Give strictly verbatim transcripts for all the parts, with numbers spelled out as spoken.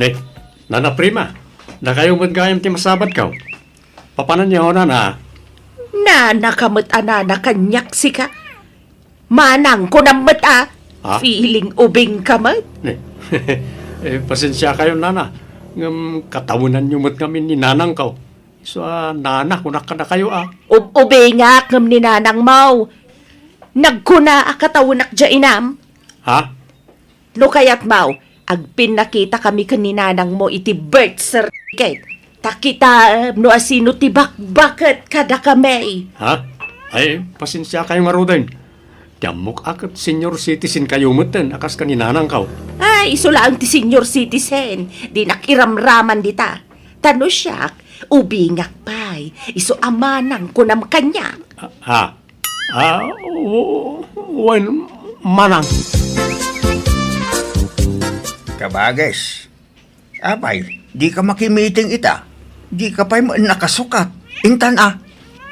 Eh, Nana Prima, dakayo met gayam ti masabatko. Papananyo, nana? Nanaka met a nana kaniak sika. Manang, kunam met a. Ha? Feeling ubing ka met. Eh, eh, pasensiakayo, nana. Ngem katawenanyo met ngamin ni nanangko. Isu a nana, kunak kadakayo a. Ub-, ubingak ngem ni nanangmo. Nagkuna a katawenak dia inam. Ha? No kayatmo, agpinnakitakami ken ni nanangmo iti birth certificate. Ta kitaem no asino ti bakbaket kadakami. Ha? Ay, pasensiakayo ngaruden. Ti ammok a ket senior citizen kayo metten a kas ken ni nanangko. Ay, isu laeng ti senior citizen. Dinak iramraman dita. Ta no siak, ubingak pay. Isu a manang kunam kaniak. Ha? Ah, w-, wen, manang. Kabages, apay, dika makimiting ita? Dika pay met nakasukat. Intan a.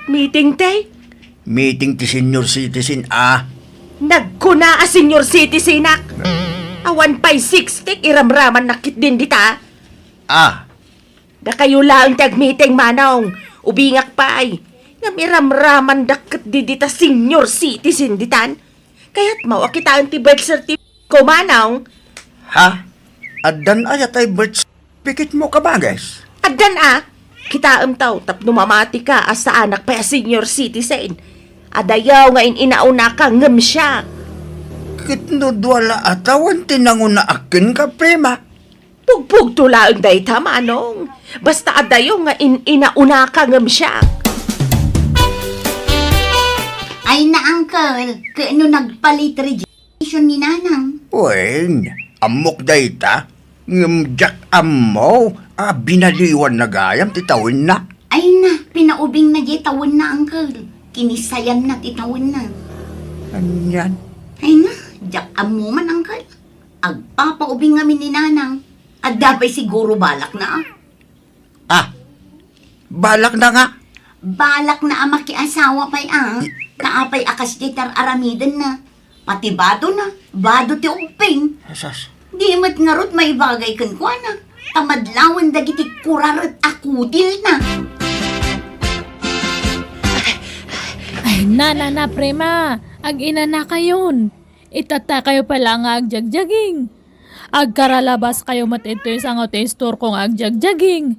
Meeting ti? Meeting ti senior citizen a. Nagkuna a senior citizenak. Awan pay sixty ti iramramannak ketdin dita. Ah, Dakayo laeng ti agmeeting, manong. Ubingak pay. Ngem iramramandak ketdi dita senior citizen ditan. Kayatmo a kitaen ti birth certificate ko, manong? Ha? Addan aya tay birth certificate mo, Kabages? Addan a. Kitaem to, tapno mamatika a saanak pay a senior citizen. Adayo nga in-inaunaka ngem siak. Ket no dua la a tawen ti nangunaak kenka, Prima? Pugbugto laeng dayta, manong. Basta adayo nga in-inaunaka ngem siak. Ay na, uncle, ket no nagpa-late registration ni nanang? Wen, ammok dayta. Ngem diak ammo a binaliwanna gayam ti tawenna. Ay na, pinaubingna diay tawenna, uncle. Kinisayanna ti tawenna. Anian? Ay na, diak ammo man, uncle. Agpapaubing ngamin ni nanang. Adda pay siguro balakna, a. Ah, balakna nga. Balakna a makiasawa pay, a. Naapay a kasdiay ti ar-aramidenna. Pati badona, bado ti ubbing. Asas. Di met ngarud maibagay kenkuana. Ta madlawen dagiti kuraret a kudilna. Ay, na, na, na, Prima. Ag-inanakayon. Itattakayo pay la nga agjagjaging. Agkaralabaskayo met ditoy sango ti istorko nga agjagjaging.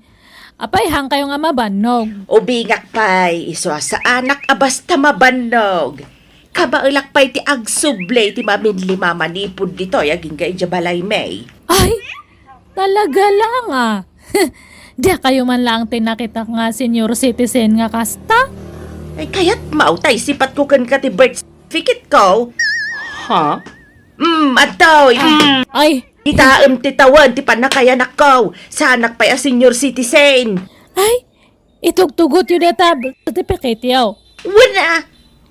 Apay, haankayo nga mabannog? Ubingak pay, isu a saanak a basta mabannog. Kabaelak pay ti agsubli iti maminli mamanipud ditoy agingga idiay balaymi. Ay, talaga lang, a. Diakayo man laeng ti nakitak nga senior citizen nga kasta? Ay, kayatmo tay sipatko kenka ti birth certificate ko. Ha? Mm, adtoy. Mm. Ay. Kitaem ti tawen ti pannakayanakko. Saanak pay a senior citizen. Ay, itugtugotyo dayta birth certificate-yo. Wen a,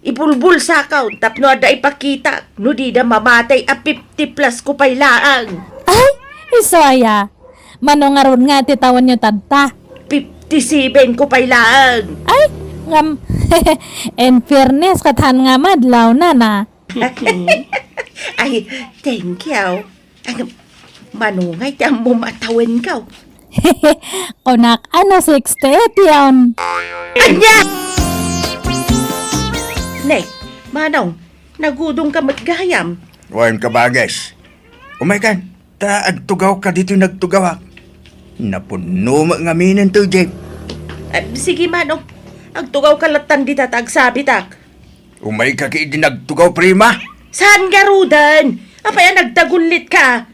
ibulbulsakon tapno adda ipakitak no dida mamatay a fifty plus ko pay laeng. Ay, isu aya. Mano ngarud nga ti tawenyo tatta? Fifty-seven ko pay laeng. Ay, ngam, in fairness, ket haan nga madlaw, nana. Ay, thank you. Ay, manungay ti ammom a tawenko? Kunak a no sixty-eight yon. Ania? Ne, manong, nagudongka met gayam. Wen, Kabages. Umaykan, ta agtugawka ditoy nagtugawak. Napunno met ngaminen toy jeep. Ah, sige, manong. Agtugawka lattan dita ta agsabitak. Umayka ket idi nagtugaw, Prima? Saan ngaruden? Apay a nagtagullitka?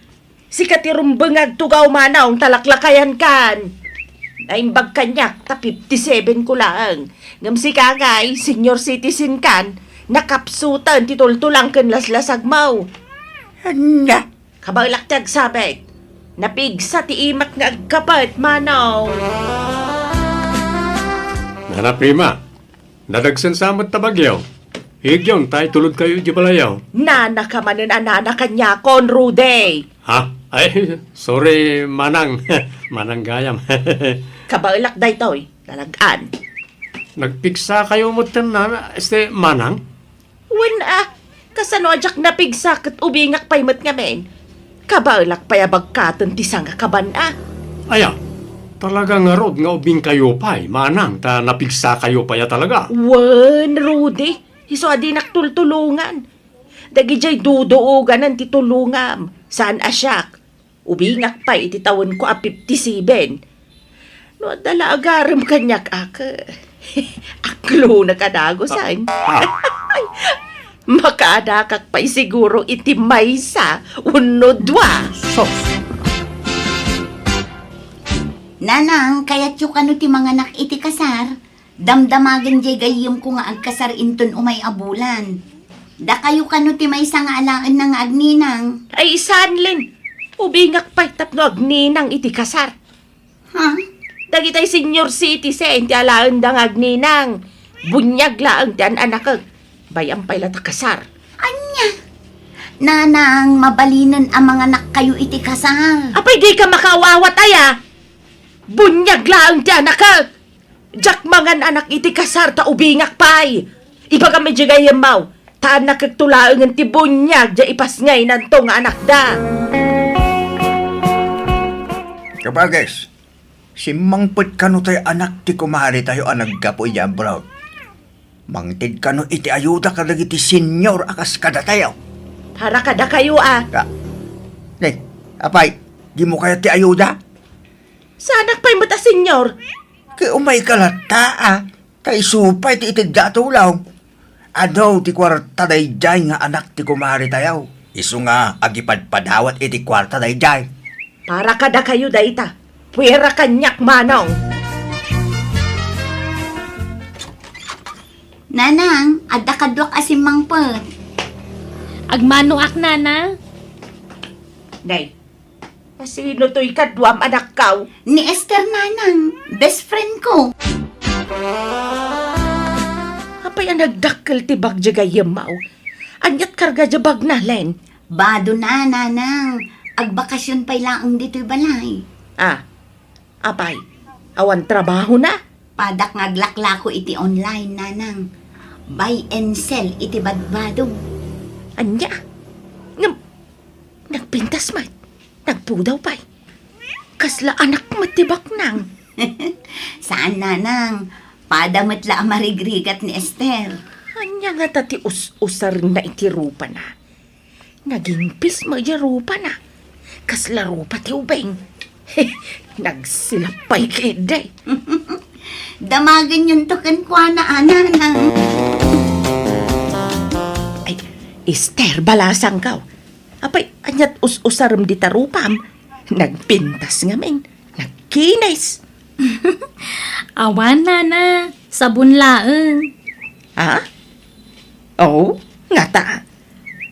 Sika ti rumbeng nga agtugaw, manong, ta laklakayankan. Naimbag kaniak ta fifty-seven ko laeng. Ngem sika ngay, senior citizen kan, nakapsuten ti tultulang ken laslasagmo. Ania? Kabaelak ti agsabit. Napigsa ti imak nga agkapet, manong. Nana Prima, nadagsen sa met ta bagyo. Igyon, ta itulodkayo idiay balayyo. Nanaka manen a nana kaniakon, Rudy. Ha? Ay, sorry, manang. Manang gayam. Kabaelak daytoy, nalag-an. Nagpigsakayo met ken nana, este, manang? Wen a, kasano a diak napigsa ket ubingak pay met ngamin? Kabaelak pay a bagkaten ti sangakaban a. Aya, talaga ngarud nga ubingkayo pay, manang, ta napigsakayo pay a talaga. Wen, Rudy, isu a dinak tultulongan. Dagidiay duduoganan ti tulongam, saan a siak. Ubingak pay iti tawenko a fifty-seven. No adda la agarem kaniak, ak, aklonak a dagusan. Ah, ah. Makaadakak pay siguro iti maysa wenno dua. Sus! Nanang, kayatyo kano ti manganak iti kasar? Damdamagen diay gayyemko nga agkasar inton umay a bulan. Dakayo kano ti maysa nga alaenna nga agninang? Ay, saan, Len. Ubingak pay tapno agninang iti kasar. Ha? Dagitay senior citizen ti alaenda nga agninang. Buniag laeng ti an-anakek. Bay-am pay la ta kasar. Ania? Nanang, mabalinen a manganakkayo iti kasar. Apay, dika makaawawat aya? Buniag laeng ti anakek. Diak mangan-anak iti kasar ta ubingak pay. Ibagam idiay gayyemmo, ta annakekto laengen ti buniag diay ipasngaynanto nga anakda. Kabages, simmangpet kano tay anak ti kumaretayo a naggapu idiay abroad? Mangted kano iti ayuda kadagiti senior a kas kadatayo? Para kadakayo a. Ka-, ne, apay, dimo kayat ti ayuda? Saanak pay met a senior. Ket umayka latta a, ta isu pay ti itedda a tulong. Adu ti kuarta daydiay nga anak ti kumaretayo. Isu nga agipadpadawat iti kuarta daydiay. Para kadakayo dayta. Puera kaniak, manong. Nanang, adda kaduak a simmangpet. Agmanoak, nana. Day, Kasino toy kaduam, anakko? Ni Esther, nanang, best friend ko. Apay a nagdakkel ti bag diay gayyemmo? Aniat karga diay bagna, Len? Bado na, nanang. Agbakasyon pay laeng ditoy balay. Ah, apay, awan trabahona? Padak nga aglaklako iti online, nanang. Buy and sell iti badbado. Ania? Ngem, nagpintas met. Nagpudaw pay. Kasla anak met ti baknang. Saan, nanang. Pada met la a marigrigat ni Esther. Ania ngata ti us-usarenna iti rupana? Nagingpis met diay rupana. Kasla rupa ti ubing. Nagsilap pay ketdi. Damagenyonto kenkuana, a, nanang. Ay, Esther, balasangko. Apay, aniat us-usarem dita rupam? Nagpintas ngamin. Nagkinis. Awan, nana. Sabon laeng. Ha? Oh, ngata.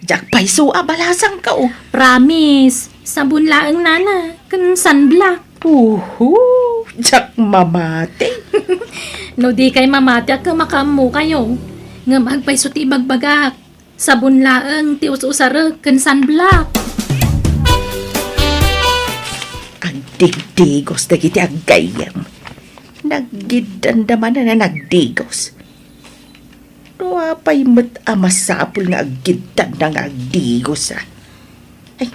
Diak pay isu a balasangko. Promise. Sabon laeng, nana. Ken sunblock. Uhu, diak mamati. No dikay mamati, agka makaammokayo. Ngem agpayso ti ibagbagak. Sabon laeng ti us-usarek ken sunblock. Agdigdigos dagiti aggayyem. Naggiddanda manen a nagdigos. No apay met a masapul nga aggiddanda nga agdigos, a? Ay,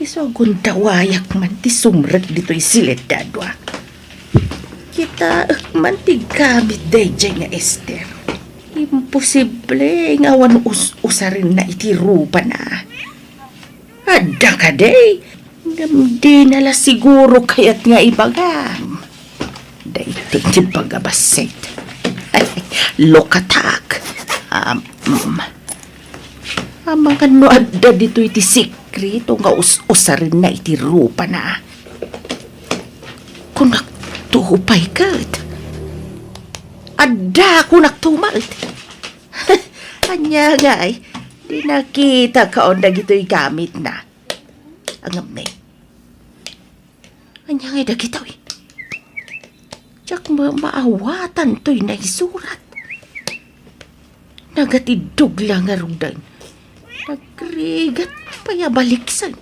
isu a gundawayak man ti sumrek ditoy sileddad, a. Kitaek man ti gamit daydiay nga Esther. Imposible nga awan us-usarenna iti rupana. Adda kadi, ngem dina la siguro kayat nga ibagam. Daytoy ti pagabassit. Look attack. Um, mm. Amangan no adda ditoy ti sikreto nga us-usarenna iti rupana. Kunak to pay ket. Adda kunak to met. Ania ngay, di nakita kaon dagitoy gamitna. Ngem ne. Ania ngay dagitoy? Diak ma-, maawatan toy naisurat. Nagatiddog la ngaruden. Nagrigat pay a baliksen.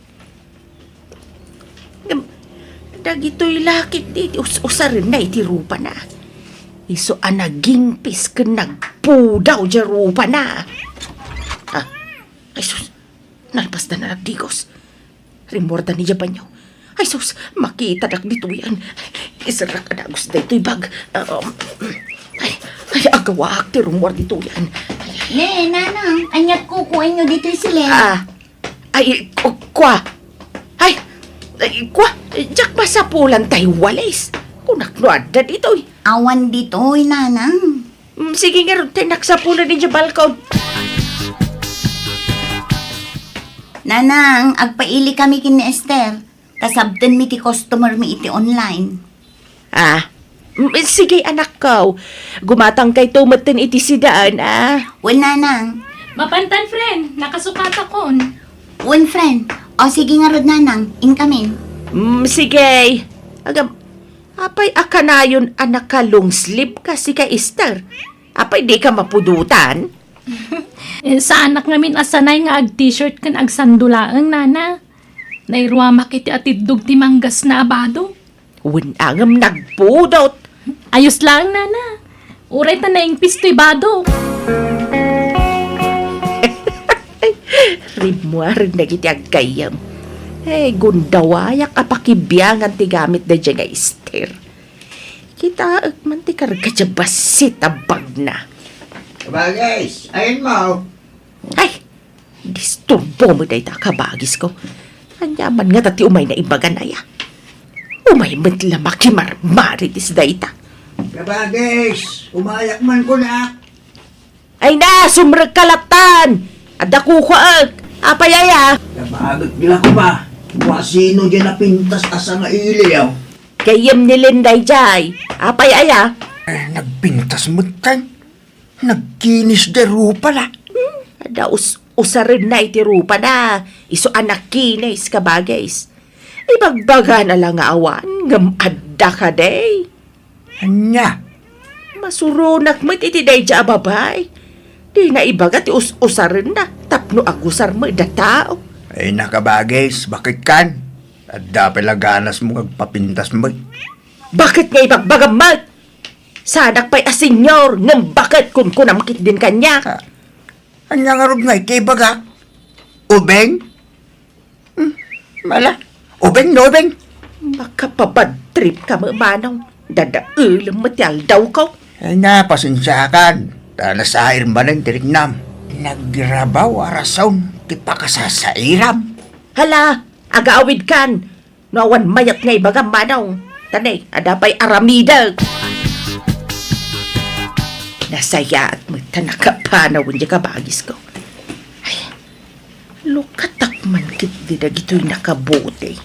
Ngem, dagitoy la ketdi ti us-usarenna iti rupana. Isu a nagingpis ken nagpudaw diay rupana. Ah, ay sus, nalpasdan a nagdigos. Rimmuarda ni Jabanyo. Ay, sus, makitadak ditoyen. Iserrak a dagus daytoy bag. Um, ay, ay, agawaak ti rummuar ditoyen. Ne, nanang, aniat kukuenyo ditoy silen? Ah, ay, ku-, kua. Ay, ay, kua, diak masapulan tay walis. Kunak no adda ditoy. Awan ditoy, nanang. Mm, sige ngarud, tay naksapulan idiay balkon. Nanang, agpaili kami ken ni Esther. Kasabtenmi ti customer mi iti online. Ah, mm, sige, anakko. Gumatangkayto metten iti siudad, ah. Wen, nanang. Mapantan, friend. Nakasukatakon. Wen, friend. O, sige ngarud, nanang. Inkamin. Mm, sige. Agam, apay a kanayon a naka-long sleeve ka, sika, Esther? Apay dika mapudotan? Eh, saanak ngamin a sanay nga ag-t-shirt ken agsando laeng, nana. Nairuamak iti atiddog ti manggasna a bado. Wen a ngem nagpudot. Ayos laeng, nana. Uray ta naingpis toy bado. Rimmuaren dagiti aggayyem. Eh, gundawayak a pakibiangan ti gamit daydiay nga Esther. Kitaek man ti karga diay bassit a bagna. Kabagis, ayanmo. Ay, disturbo met dayta, kabagisko. Ania man ngata ti umayna ibagan aya? Umay met la makimarmarites dayta. Kabagis, umayak man kunak. Ay na, sumrekka lattan! Adda kukuaek. Apay aya? Kabagik la koma. Kua sino diay napintas a sangailiw? Gayyem ni Len daydiay. Apay aya? Eh, nagpintas metten. Nagkinis diay rupana. Hmm, adda us-, usarenna iti rupana. Isu a nakinis, kabagis. Ibagbagana la nga awan, ngem adda kadi. Ania? Masuronak met iti daydiay a babai. Dina ibaga ti us-usarenna tapno agusar met da tao. Ay, nakabagis, baketkan? Adda pay la ganasmo nga agpapintas met. Baket nga ibagbagam met? Saanak pay a senior, ngem baket kunkunam ketdin kaniak. Ah, ania ngarud nga iti ibagak? Ubing? Hmm, mala. Ubing no ubing. Makapabad trip ka met, manong. Dadaelem met ti aldawko. Ay na, pasensiakan. Ta nasair manen ti riknam. Nagrabaw a rason ti pakasasairam. Hala, agaawidkan. No awan mayat nga ibagam, manong. Ta ne, adda pay aramidek. Nasayaat met ta nakapanawen diay kabagisko. Ay, lukatak man ketdi dagitoy nakabuti.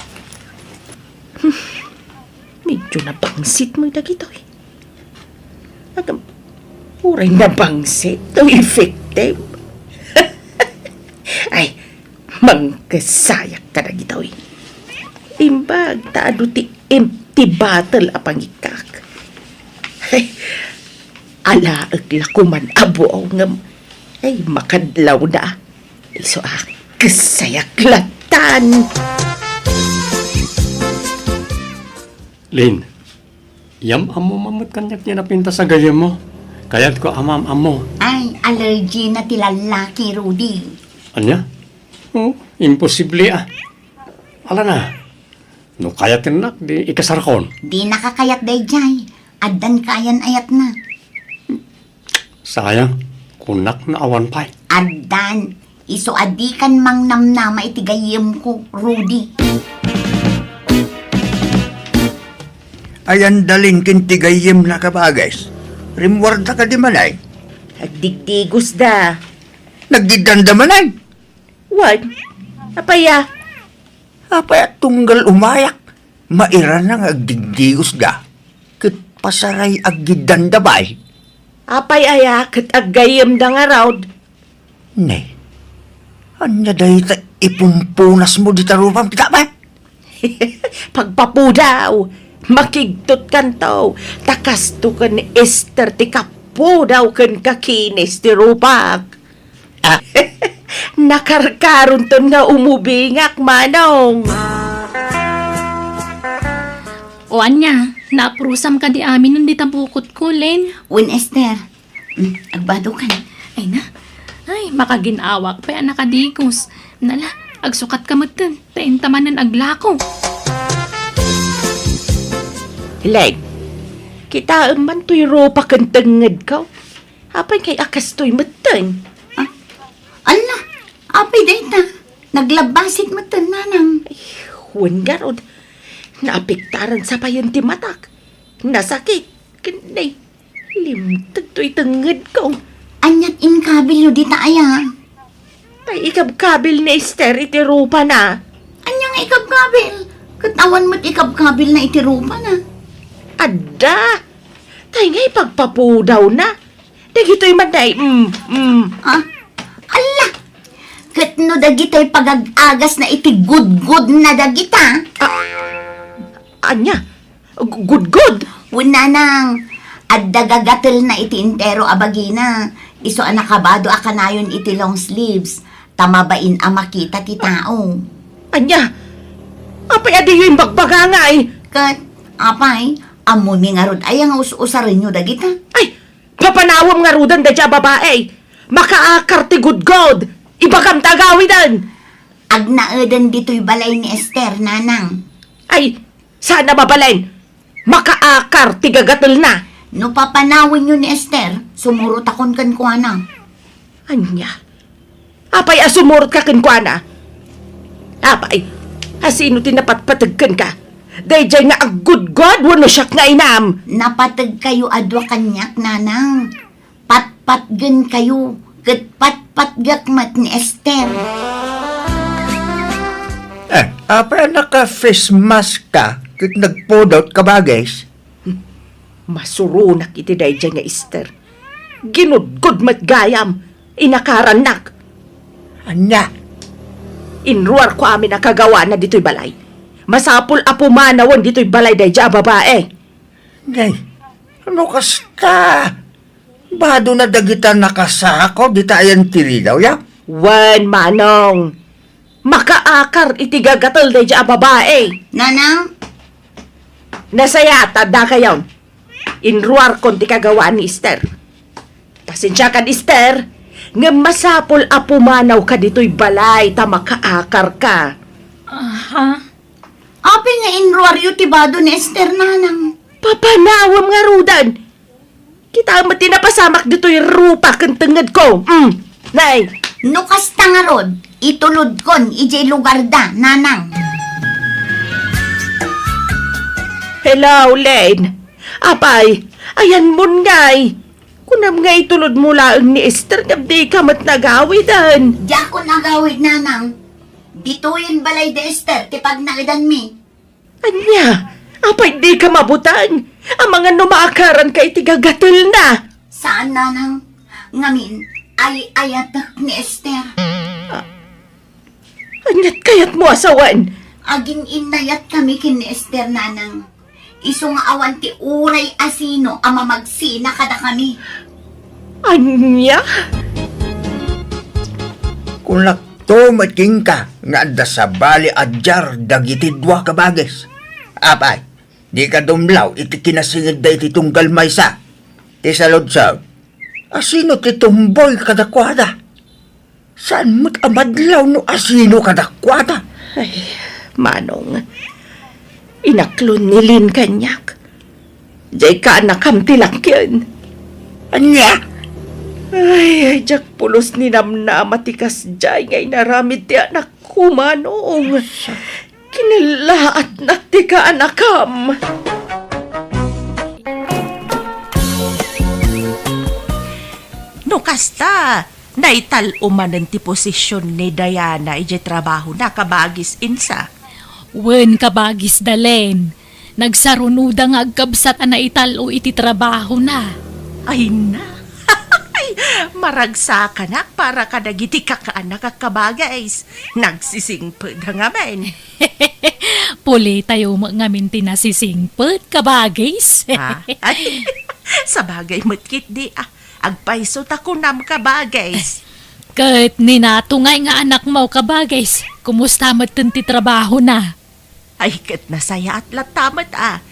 Hmm, medyo nabangsit met dagitoy. Agam, uray nabangsit, no effective. Ay, mangkesayak kadagitoy. Imbag ta adu ti empty bottle a pangikkak. Alaek la koman a buaw ngem, ay, makadlawna. Isu a kesayak lattan. Lin, yam-ammo man met kaniak ti napintas a gayyemmo. Kayatko a maam-ammo. Ay, allergy na ti lallaki, Rudy. Ania? Oh, imposible a. Ala na. No kayatennak, di ikasarkon. Dinaka kayat daydiay. Addan kayan ayatna. Sayang, kunak no awan pay. Addan, isu a dikan mangnamnama iti gayyemko, Rudy. Ayan dalin ken ti gayyemna, kabages. Rimmuarda kadi manen? Agdigdigusda. Naggiddanda manen? Wen, apay a? Apay a tunggal umayak, mairana nga agdigdigusda, ket pasaray aggiddanda pay? Apay aya ket aggayyemda ngarud? Ne, ania dayta ipumpunasmo dita rupam, kita pay? Pagpapudaw, makigtotkanto, ta kasto ken ni Esther ti kapudaw ken kakinis ti rupak. Ah, nakarkaronton nga umubingak, manong. O ania, naaprusam kadi amin dita bukotko, Len? Wen, Esther. Mm, agbado kan. Ay na. Ay, makagin-awak pay a nakadigus. Nala, Agsukatka metten, ta inta manen aglako. Len, kitaem man toy rupa ken tengngedko. Apay ngay a kastoy metten? Ah, ala, apay dayta? Naglabbasit metten, nanang. Ay, wen ngarud. Naapektaran sa payen ti matak. Nasakit. Ken nay, limted toy tengngedko. Aniat inkabilyo dita aya? Tay ikabkabil ni Esther iti rupana. Ania nga ikabkabil? Ket awan met ikabkabilna iti rupana. Adda! Tay nga ipagpapudawna. Dagitoy man day, mm, mm. Ah, ala! Ket no dagitoy pagag-agasna iti gudgodna dagita? Ah, ania? Gu-, gudgod? Wen, nanang, adda gagatelna iti entero a bagina. Isu a nakabado a kanayon iti long sleeves, ta mabain a makita ti tao. Ania? Apay a diyo imbagbaga ngay? Ket, apay, ammomi ngarud aya nga us-usarenyo dagita? Ay, papanawem ngaruden daydiay a babai. Makaakar ti gudgod. Ibagam ta agawiden. Agnaeden ditoy balay ni Esther, nanang. Ay, saan a mabalin? Makaakar ti gagatelna. No papanawenyo ni Esther, sumurotakon kenkuana. Ania? Apay a sumurotka kenkuana? Apay, asino ti napatpateg kenka? Daydiay nga aggudgod wenno siak nga inam? Napategkayo a dua kaniak, nanang. Patpatgenkayo, ket patpatgek met ni Esther. Eh, apay a naka-face mask ka ket nagpudot ka, Bagis? Masuronak iti daydiay nga Esther. Ginudgod met gayam, inakarannak. Ania? Inruarko amin a kagawana ditoy balay. Masapul a pumanawen ditoy balay daydiay a babai. Ngay, no kasta, badona dagita nakasako dita ayan ti ridaw, ya? Wen, Manong. Makaakar iti gagatel daydiay a babai. Nanang? Nasayaat, addakayon. Inruarkon ti kagawaan ni Esther. Pasensiakan, Esther, ngem masapul a pumanawka ditoy balay ta makaakarka. Aha. Apay nga inruaryo ti bado ni Esther, nanang? Papanawem ngaruden. Kitaem met ti napasamak ditoy rupa ken tengngedko. Mm. Nay. No kasta ngarud, itulodkon idiay lugarda, nanang. Hello, Lane. Apay, ayanmon ngay. Kunam nga itulodmo laeng ni Esther ngem dika met nagawiden. Diakon agawid, nanang. Ditoyen balay da Esther ti pagnaedanmi. Ania? Apay dika mabuteng? Amangan no maakaranka iti gagatelna. Saan, nanang. Ngamin, ay-ayatek ni Esther. Ah, aniat kayatmo a sawen? Agin-innayatkami ken ni Esther, nanang. Isu nga awan ti uray a sino a mamagsina kadakami. Ania? Kunakto met kenka nga adda sabali a diar dagiti dua, Kabagis. Apay, dika dumlaw iti kinasingedda iti tunggal maysa. Ti saludsod, asino ti tumboy kadakuada? Saan met a madlaw no asino kadakuada? Ay, Manong, inaklon ni Lin kaniak. Diay kaanakam ti lakien. Ania? Ay, ay, diak pulos ninamnama ti kasdiay nga inaramid ti anakko, Manong. Kinallaatnak ti kaanakam. No kasta, naital-o manen ti posision ni Diana idiay trabahona, Kabagis Insa. Wen, Kabagis Dalen, nagsarunoda nga agkabsat a naital-o iti trabahona. Ay na, maragsakanak para kadagiti kakaanak a Kabagis. Nagsisingpet ngamin. Pulitayo met ngamin ti nasisingpet, Kabagis. Ha? Ay, sabagay met ketdi, ah. Agpayso ta kunam, Kabagis. Ket ni Nato ngay nga anakmo, Kabagis, kumusta metten ti trabahona? Ay, ket nasayaat latta met, ah.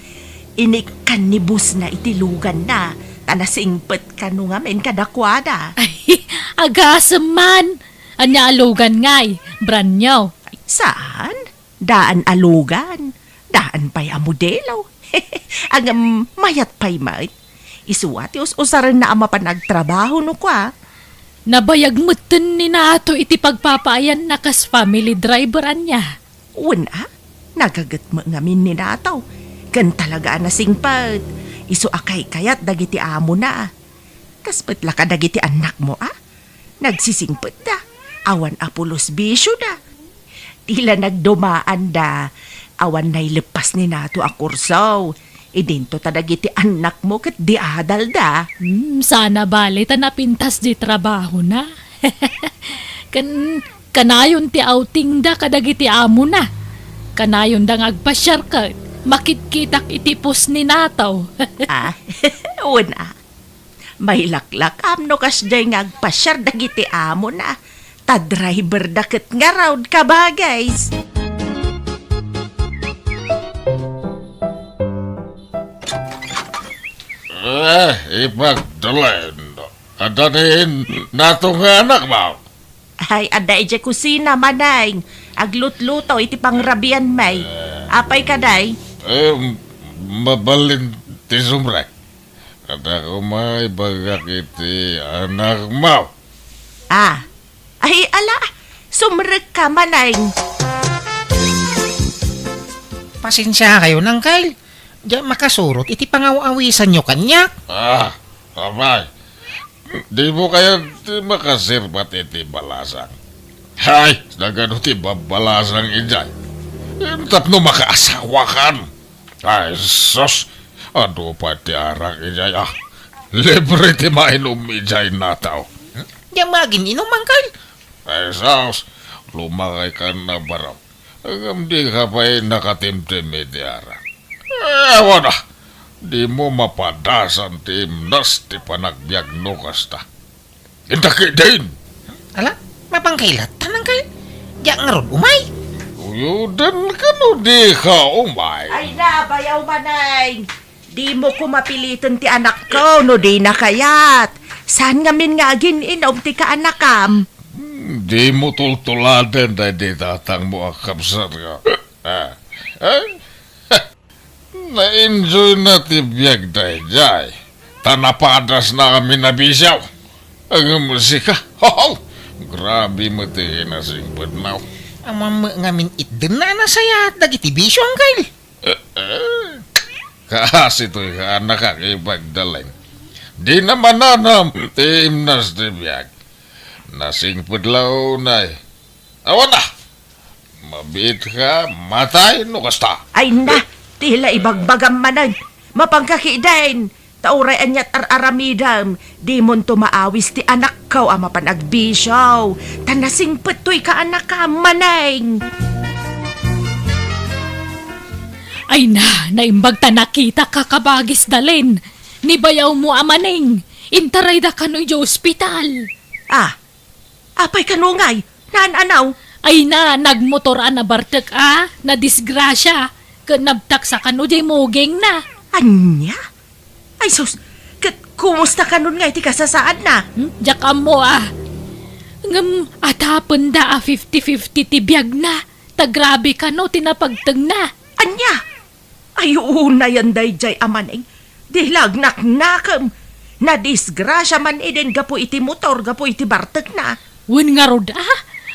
Inikkan ni bossna iti luganna, ta nasingpet kano ngamin kadakuada. Ay, agasem man. Ania a lugan ngay? Brand new? Saan? Daan a lugan. Daan pay a modelo. Ngem mayat pay met. Isu a ti us-usarenna a mapan agtrabaho no kua. Nabayag metten ni Nato iti pagpapaayanna kas family driver ania. Wen a, nagaget met ngamin ni Nato. Ken talaga a nasingpet. Isu a kaykayat dagiti amona. Kas met la kadagiti annakmo a? Nagsisingpetda. Awan a pulos bisioda. Ti la nagdumaanda. Awan naileppas ni Nato a kurso. Idinto ta dagiti annakmo ket di adalda. Hmm, sana bale ta napintas di trabahona. Ken kanayon ti outingda kadagiti amona. Kanayonda nga agpasiar ket makitkitak iti post ni Nato. Ah, wen a. Mailaklakam no kasdiay nga agpasiar dagiti amona. Ta driverda ket ngarud, kabagays. Eh, ipagdalen. Adda ni Nato nga anakmo? Ay, adda idiay kusina, Maneng. Aglutluto iti pangrabian, may. Apay kadi? Eh, mabalin ti sumrek. Adda koma ibagak iti anakmo. Ah. Ay, ala, sumrekka, Maneng. Pasensiakayon, Angkel. Diak makasurot iti pangaw-awisanyo kaniak. Ah, apay. Dimo kayat ti makaserbat iti balasang? Hay, nagano ti babbalasang idiay? Tapno makaasawakan. Ay, sus! Adu pay ti arak idiay, ah. Libre ti mainum idiay, Nato. Diak maagin-inum, Angkel. Ay, sus! Lumakaykan a barok. Ngem dika pay nakatimtim iti arak. Eh, awan a! Dimo mapadasan ti imnas ti panagbiag no kasta. Inta ketdin! Ala, mapangkailattan, Angkel. Diak ngarud umay. Uyodenka no dika umay. Ay na, bayaw, Maneng. Dimo koma piliten ti anakko no dina kayat. Saan ngamin nga agin-inum ti kaanakam? Hmm, dimo tultuladen daydi tatangmo a kabsat nga. Ah, eh? Na-enjoyna ti biag daydiay, ta napadasna amin a bisio. Ngem sika, hoho! Grabe met ti kinasingpetmo. Ammom met ngamin itdenna a nasayaat dagiti bisio, Angkel. Eh, eh. Kaasi toy kaanakak ipagdalen. Dina mananam ti imnas ti biag. Nasingpet la unay. Awan a! Mabiitka, matay no kasta. Ay na, ti la ibagbagam manen. Mapangka ketdin. Ta uray aniat ar-aramidem, dimonto maawis ti anakko a mapan agbisio. Ta nasingpet toy kaanakam, Maneng. Ay na, naimbag ta nakitak a kabagis, Dalen. Ni bayawmo a Maneng, intarayda kano idiay ospital. Ah, apay kano ngay? Naan-anaw? Ay na, nagmotor a nabartek a nadisgrasia, ket nabtaksa kano diay mugingna. Ania? Ay sus, ket kumusta kanon ngay ti kasasaadna? Hmm? Diak ammo a. Ngem atapenda a fifty fifty ti biagna, ta grabe kano ti napagtengna. Ania? Ay, unayen daydiay a Maneng. Di la agnaknakem. Nadisgrasia man idin gapu iti motor, gapu iti bartekna. Wen ngarud a?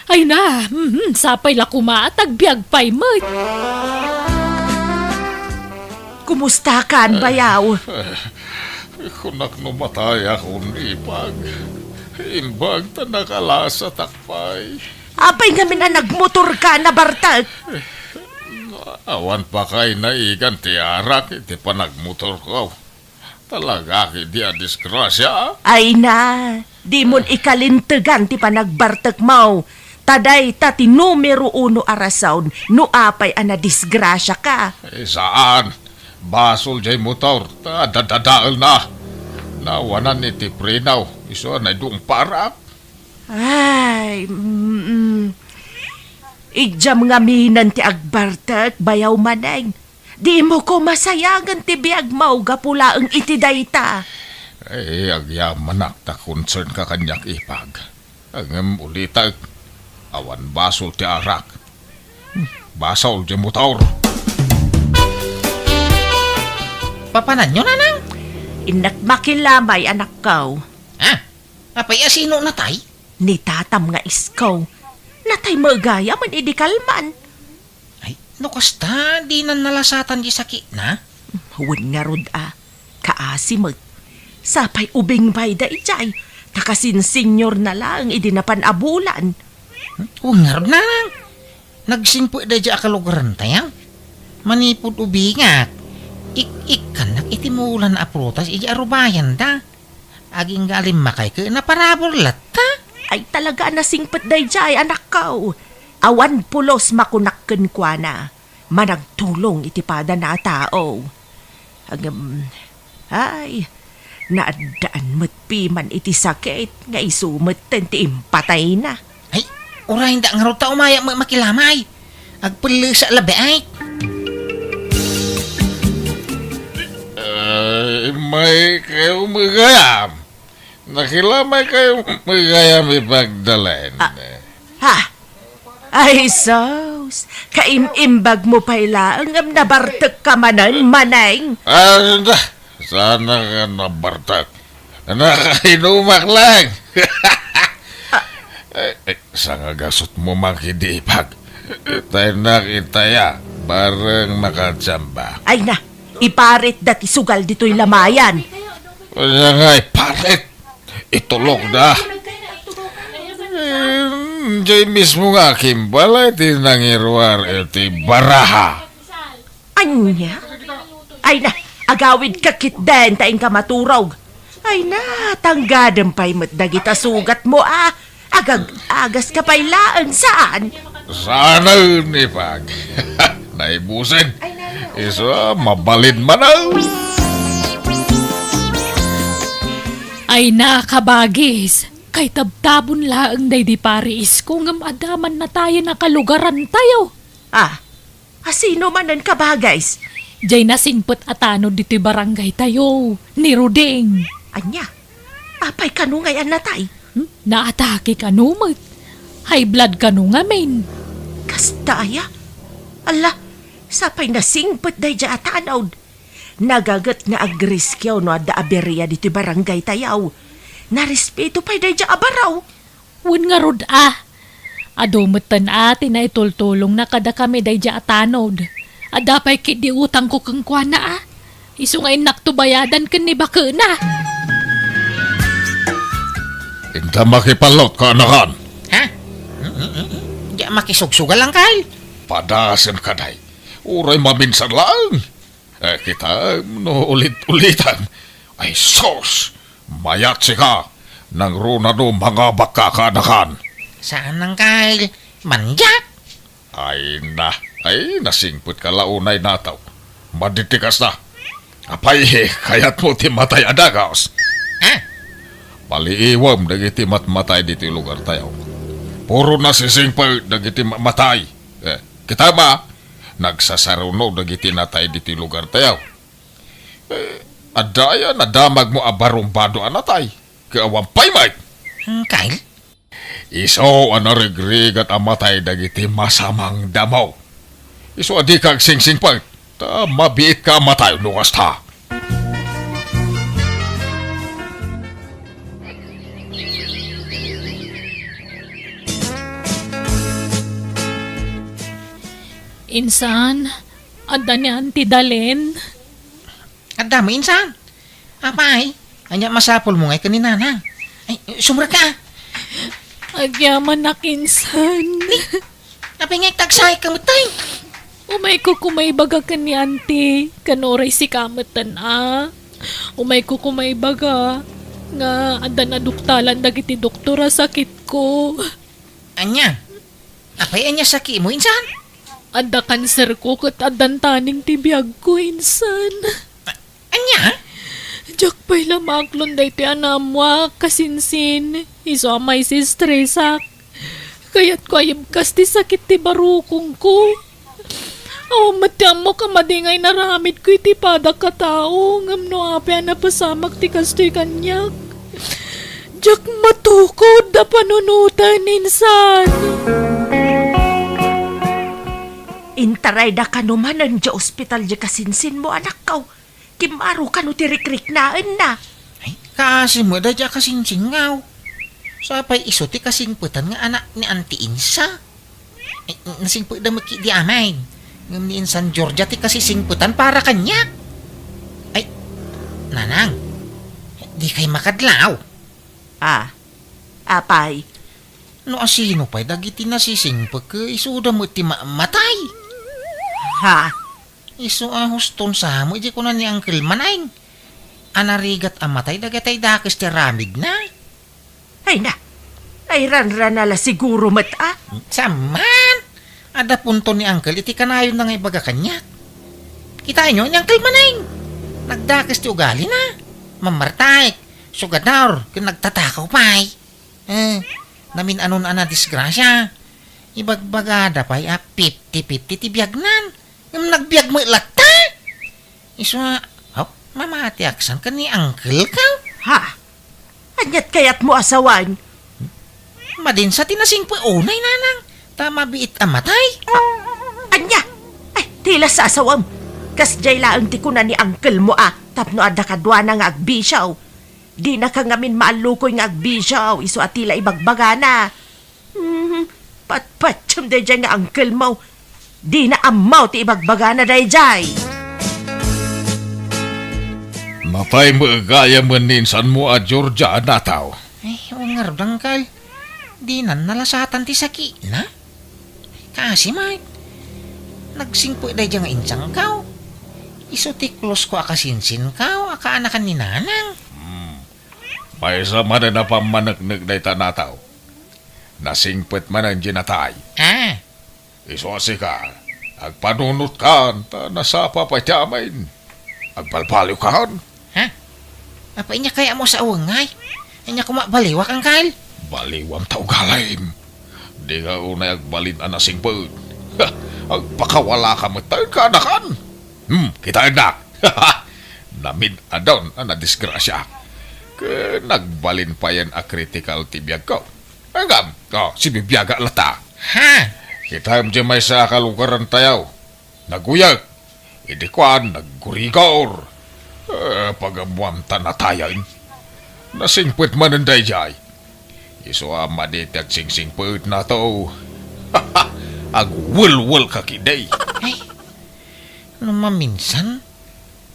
Ay na, mhm, sapay la koma a tagbiag pay met. Kumustakan, bayaw? Eh, kunak no matayakon, ipag. Imbag ta nakalasatak pay. Apay ngamin a nagmotorka a nabartek? Awan pay naigan ti arak iti panagmotorko. Talaga ketdi a disgrasia. Ay na, dimon ikalintegan ti panagbartekmo. Ta dayta ti numero uno a rason no apay a nadisgrasiaka. Eh, saan? Basol diay motor, ta dadadaelna. Nawanan iti preno, isu a naidungparak. Ay, mm, idiam ngaminen ti agbartek, bayaw Maneng. Dimo koma sayangen ti biagmo gapu laeng iti dayta. Ay, agyamanak ta concernka kaniak, ipag. Ngem ulitek, awan basol ti arak. Basol diay motor. Papananyo, nanang? Innak makilamay, anakko. Ha? Apay a sino natay? Ni tatam nga isko. Natay met gayam idi kalman. Ay, no kasta, dinan nalasatan diay sakitna? Wen ngarud a, kaasi met. Sapay ubing pay daydiay, ta kasin-seniorna laeng idi napan a bulan. Hmm? Wen ngarud, nanang. Nagsingpet daydiay a kalugarantayo. Manipud ubingak, ik-ikkannak iti mulan a prutas idi arubayanda. Agingga a limmakay ket naparabur latta. Ay, talaga a nasingpet daydiay, anakko. Awan pulos makunak kenkuana. Managtulong iti padana a tao. Ngem, ay, naaddaan met piman iti sakit nga isu metten ti impatayna. Ay, urayenda ngarud ta umayak met makilamay. Agpellesa labiay. Ay, may kayo met gayam. Nakilamaykayo met gayam, Ipag Dalen. Ah, ha? Ay, sus! Kaim-imbag mo pay laeng ngem nabartekka manen, Maneng. Ah, da, saan nga nabartek? Nakainumak lang. Eh, eh, sangagasutmo man kadi, Ipag. Tayo na kita ya, bareng makachamba. Ay na, iparitda ti sugal ditoy lamayan. Ania nga iparit? Itulokda. Eh, diay mismo nga akimbalay ti nangiruar iti baraha. Ania? Ay na, agawidka ketdin ta inka maturog. Ay na, tanggadem pay met dagita sugatmo a. Agag-agaska pay laeng, saan? Saanen, Ipag. Naibusen. Isu a, mabalin manen. Ay na, kabagis. Kay tabtabon laeng daydi pari isko ngem adda man natayen a kalugarantayo. Ah, a sino manen, kabagis? Diay nasingpet a tanod ditoy barangaytayo, ni Ruding. Ania? Apay kano ngay a natay? Hmm? Naatake kano met? High blood kano ngamin? Kasta aya? Ala, sapay nasingpet daydiay a tanod. Nagaget nga agriskio no adda aberia ditoy barangaytayo. Narespeto pay daydiay a baro. Wen ngarud a. Adu metten a ti naitultulongna kadakami daydiay a tanod. Adda pay ketdi utangko kenkuana a. Isu nga innakto bayadan ken ni bakena. Inta makipallot, kaanakan. Ha? Mm, mm, mm, mm. Diay makisugsugal, Angkel. Padasen, kaday. Uray maminsan laeng. Eh, kitaem no ulit-ulitem. Ay, sus! Mayat sika! Nangruna no mangabakka, kaanakan. Saan, Angkel? Mandiak? Ay na, ay, nasingpetka la unay, nataw. Madi ti kasta. Apay, kayatmo ti matay a dagus? Ha? Paliiwem dagiti matmatay ditoy lugartayo. Puro nasisingpet dagiti ma-, matay. Eh, kitaem a, nagsasaruno dagiti natay ditoy lugartayo. Eh, adda aya nadamagmo a barumbado a natay? Ket awan pay met. Hmm, Kyle? Isu a narigrigat a matay dagiti masamang damo. Isu a dika agsingsingpet, ta mabiitka a matay no kasta. Insan, adda ni Auntie Dalen. Adda met, insan. Apay, ania masapulmo ngay ken ni Nana? Ay, sumrekka. Agyamanak, insan. Ni, apay nga agtagsayka met, tay? Umayko koma ibaga ken ni Auntie, ken uray sika metten a. Umayko koma ibaga nga addan aduktalan dagiti doktor a sakitko. Ania? Apay, ania sakitmo, insan? Adda kanserko ket addan taning ti biagko, insan. A-, ania? Diak pay la maaklon daytoy a naammoak, kasinsin, isu a maisistresak. Kayatko a ibkas ti sakit ti barukongko. Awan met ti ammok a madi nga inaramidko iti padak a tao, ngem no apay a napasamak ti kastoy kaniak, diak matukod a panunoten, insan. Intarayda kano manen diay ospital diay kasinsinmo, anakko. Kim-aro kano ti rikriknaenna. Ay, kaasi met daydiay a kasinsinko. Sapay isu ti kasingpetan nga anak ni Auntie Insa. Ay, nasingpetda met ketdi amin. Ngem ni Insan Georgia ti kasisingpetan para kaniak. Ay, nanang, dikay makadlaw. Ah, apay? No asino pay dagiti nasisingpet, ket isuda met ti ma-, matay. Ha? Isu a huston sa met diay kuna ni Uncle Maneng. A narigat a matay dagiti dakes ti aramidna. Ay na, ay ranrana la siguro met a. Saan man? Adda punto ni Uncle iti kanayonna nga ibaga kaniak. Kitaenyo ni Uncle Maneng. Nagdakes ti ugalina. Mamartaek, sugador, ken nagtatakaw pay. Eh, namin-anon a nadisgrasia. Ibagbagada pay a fifty-fifty ti biagnan. Ngem nagbiag met latta. Isu a, oh, mamatiak san ken ni Uncle-ko. Ha? Aniat kayatmo a sawen? Madi sa ti nasingpet unay, nanang, ta mabiit a matay. A-, ania? Ay, ti la sasawem. Kasdiay laeng ti kuna ni Uncle-mo a tapno adda kaduana nga agbisio. Dinaka ngamin maallukoy nga agbisio, isu a ti la ibagbagana. Hmm, patpatiem daydiay nga Uncle-mo. Dina ammo ti ibagbagana daydiay. Natay met gayam ni Insanmo a Georgia, nataw. Ay, ngarud, Uncle. Dinan nalasatan ti sakitna. Kaasi met. Nagsingpet daydiay nga insangko. Isu ti close-ko a kasinsinko a kaanakan ni Nanang. Hmm. Maysa manen a pammaneknek dayta, nataw. Nasingpet manen diay natay. Ah. Isu a sika, agpanunotkan, ta nasapa pay ti amin. Agbalbaliwkan. Ha? Apay, ania kayatmo a sawen ngay? Ania koma baliwak, Uncle? Baliwam ta ugalim. Dika unay agbalin a nasingpet. Ha, agpakawalaka met ta kaanakan. Hmm, kitaennak. Namin-adon a nadisgrasia. Ket nagbalin payen a critical ti biagko. Ngem, oh, sibibiagak latta. Ha? Kitaem diay maysa a kalugarantayo. Naguyek. Idi kuan, naggurigor. Eh, pagammuam ta natayen. Nasingpet manen daydiay. Isu a madi ti agsingsingpet, nataw. Agwelwelka ketdi. Ay, no maminsan,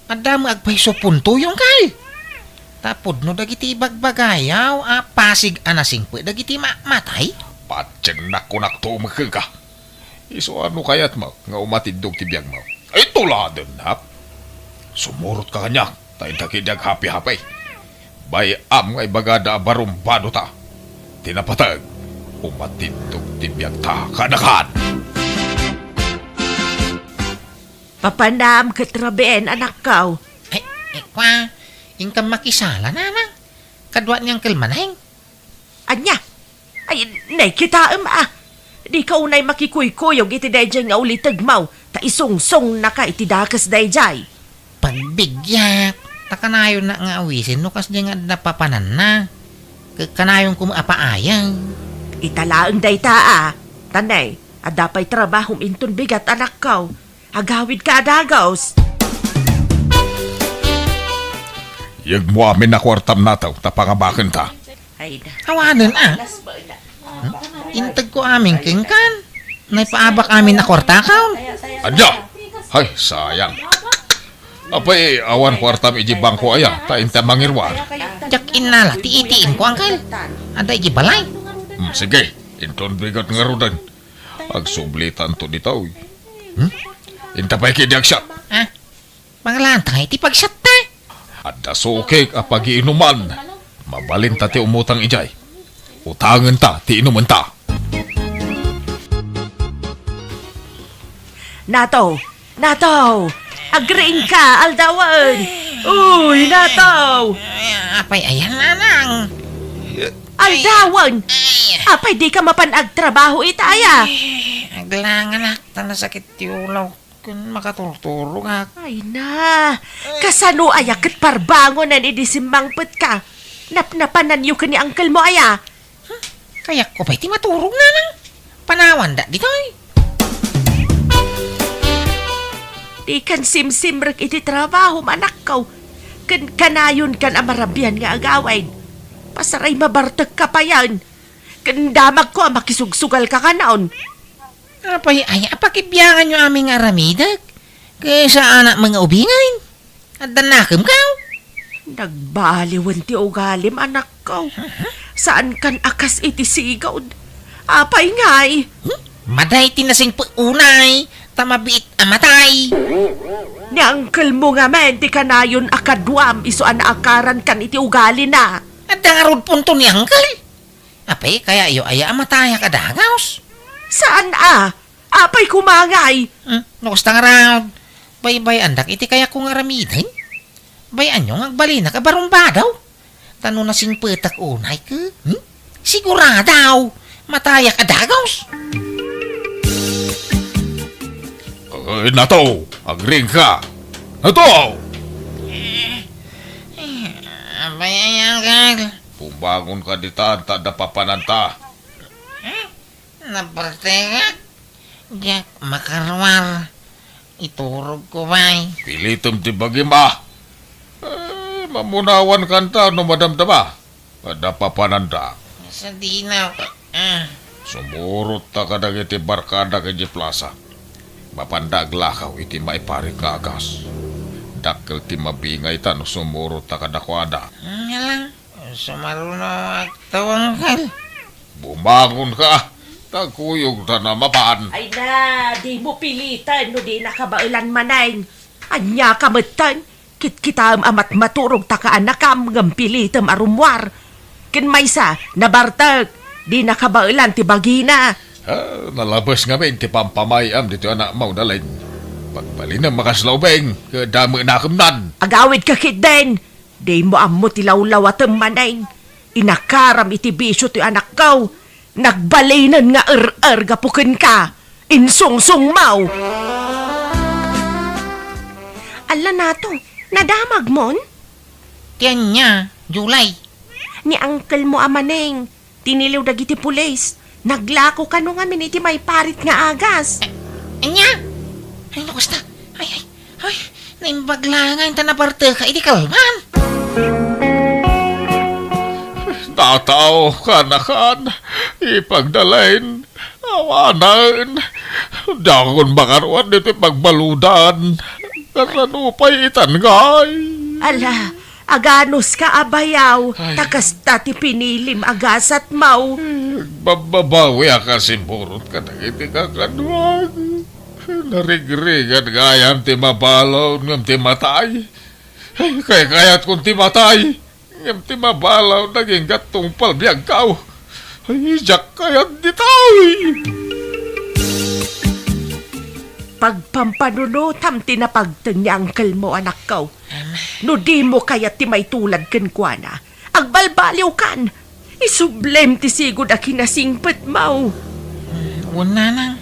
adda met agpayso puntoyo, Uncle. Ta pudno dagiti ibagbagayo a pasig a nasingpet dagiti ma-, matay. Patiennak, kunak to met kenka. Isu a no kayatmo nga umatiddog ti biagmo, ay, tuladennak. Sumurotka kaniak, ta inta ketdi aghapi-hapi. Bay-am nga ibagada a barumbadota. Ti napateg, umatiddog ti biagta kaanakan. Papanam ket rabiin, anakko. Ay, ay, kwa, inkam makisala, nanang. Kadua ni Uncle Maneng. Ania? Ay, nay, kitaem a. Dika unay makikuykuyog iti daydiay nga ulitegmo, ta isungsungnaka iti dakes daydiay. Pagbiggak, ta kanayonna nga awisen no kasdiay nga adda papananna. Ket kanayonko met a paayen. Ita laeng dayta a. Ta nay, adda pay trabahom inton bigat, anakko. Agawidka a dagus. Yegmo amin a kuartam, nataw, ta pangabakenta. Ay, da. Awanen, a. Alas ba na? Hmm? Integko amin kenkan. Naipaabak amin a kuartakaw. Ania? Ay, sayang. Apay, awan kuartam iti bangko aya, ta inta mangiruar. Diak innala ti A T M ko, Uncle. Adda iti balay. Hmm, sige, inton bigat ngaruden. Agsublitanto ditoy. Hmm? Inta pay ketdi agsiat. Ah, pangalaanta nga iti pagsiatta. Adda sukik a pagiinuman. Mabalinta ti umutang idiay. Utangenta ti inumenta. Nato, Nato, agriingka, aldawen. Uy, Nato. Ay, apay ayan, nanang? Aldawen. Ay. Apay dika mapan agtrabaho ita aya? Ay, aglanganak, ta nasakit ti ulaw. Ken makaturturogak. Ay na, kasano aya ket parbangonen idi simmangpetka? Napnapananyo ken ni uncle mo aya? Hmm, kayatko pay ti maturog, nanang. Panawanda ditoy. Dikan simsimrek iti trabahom, anakko. Ken kanayonkan a marabian nga agawid. Pasaray mabartekka payen. Ken damagko a makisugsugalka kanon. Apay aya a pakibianganyo amin nga aramidek? Ket saanak nga ubingen? Adda nakemkaw? Nagbaliwen ti ugalim, anakko. Saankan a kas iti sigud. Apay ngay? Hmm? Maday ti nasingpet unay, ta mabiit a matay. Ni uncle mo ngamin ti kanayon a kaduam isu a naakarankan iti ugalina. Adda ngarud punto ni uncle? Apay, kayayo aya a matayak a dagaws? Saan a? Apay koma ngay? Hmm, no kasta ngarud, baybay-andak iti kayatko nga aramiden. Bay-anyo nga agbalinak a barumbadaw. Ta no nasingpetak unay ket, hmm? Sigurado, matayak a dagaws. Ay, Nato, agriingka. Nato! Apay aya, uncle? Bumangonka ditan, ta adda papananta. Nabartekak. Diak makaruar. Iturogko pay. Pilitem ti bagim a. Eh, mamunawankan ta no madamdama. Adda papananta. Sadino? Ah. Sumurotta kadagiti barkadak idiay plasa. Mapanda aglakaw iti maiparit nga agas. Dakkel ti mabingayta no sumurotta kadakuada. Nga lang. Sumaruno agtawangkal. Bumangonka, ta kuyogta na mapan. Ay na, dimo piliten no di nakabaelan manen. Ania ka metten? Kitkitaem a matmaturog ta kaanakam ngem pilitem a rummuar. Ken maysa, nabartek, di nakabaelan ti bagina. Ah, nalabes ngamin ti pampamay-am ditoy anakmo, Dalin. Pagbalinem a kasla ubing, ket dame nakemnan. Agawidka ketdin. Dimo ammo ti lawlawatem manen. Inakaram iti bisio ti anakko. Nagbalinen nga er-er gapu kenka. Insungsongmo! Alla Nato, nadamagmon? Ti ania, Julie? Ni uncle mo a Maneng. Tiniliw dagiti pulis. Naglako kano ngamin iti maiparit nga agas. Eh, ania? Ay, no kasta. Ay, ay, ay, naimbag laeng ta nabarteka iti kalman. Natao, kanakan, ipagdalain, awanen. Diakon makaruar ditoy pagbaludan. Kasano pay itan ngay? Ala, aganuska a bayaw, ay, ta kasta ti pinilim a gasatmo. Agbababawiak a simurot kadagiti kakaduak. Narigrigat gayam ti mabalud ngem ti matay. Ay, kaykayatkon ti matay, ngem ti mabalud agingga tungpal biagko. Ay, diak kayat ditoy. Pagpampanunotam ti napagteng ni uncle mo, anakko. No dimo kayat ti maitulad kenkuana, agbalbaliwkan. Isublem ti sigud a kinasingpetmo. Wen, nanang,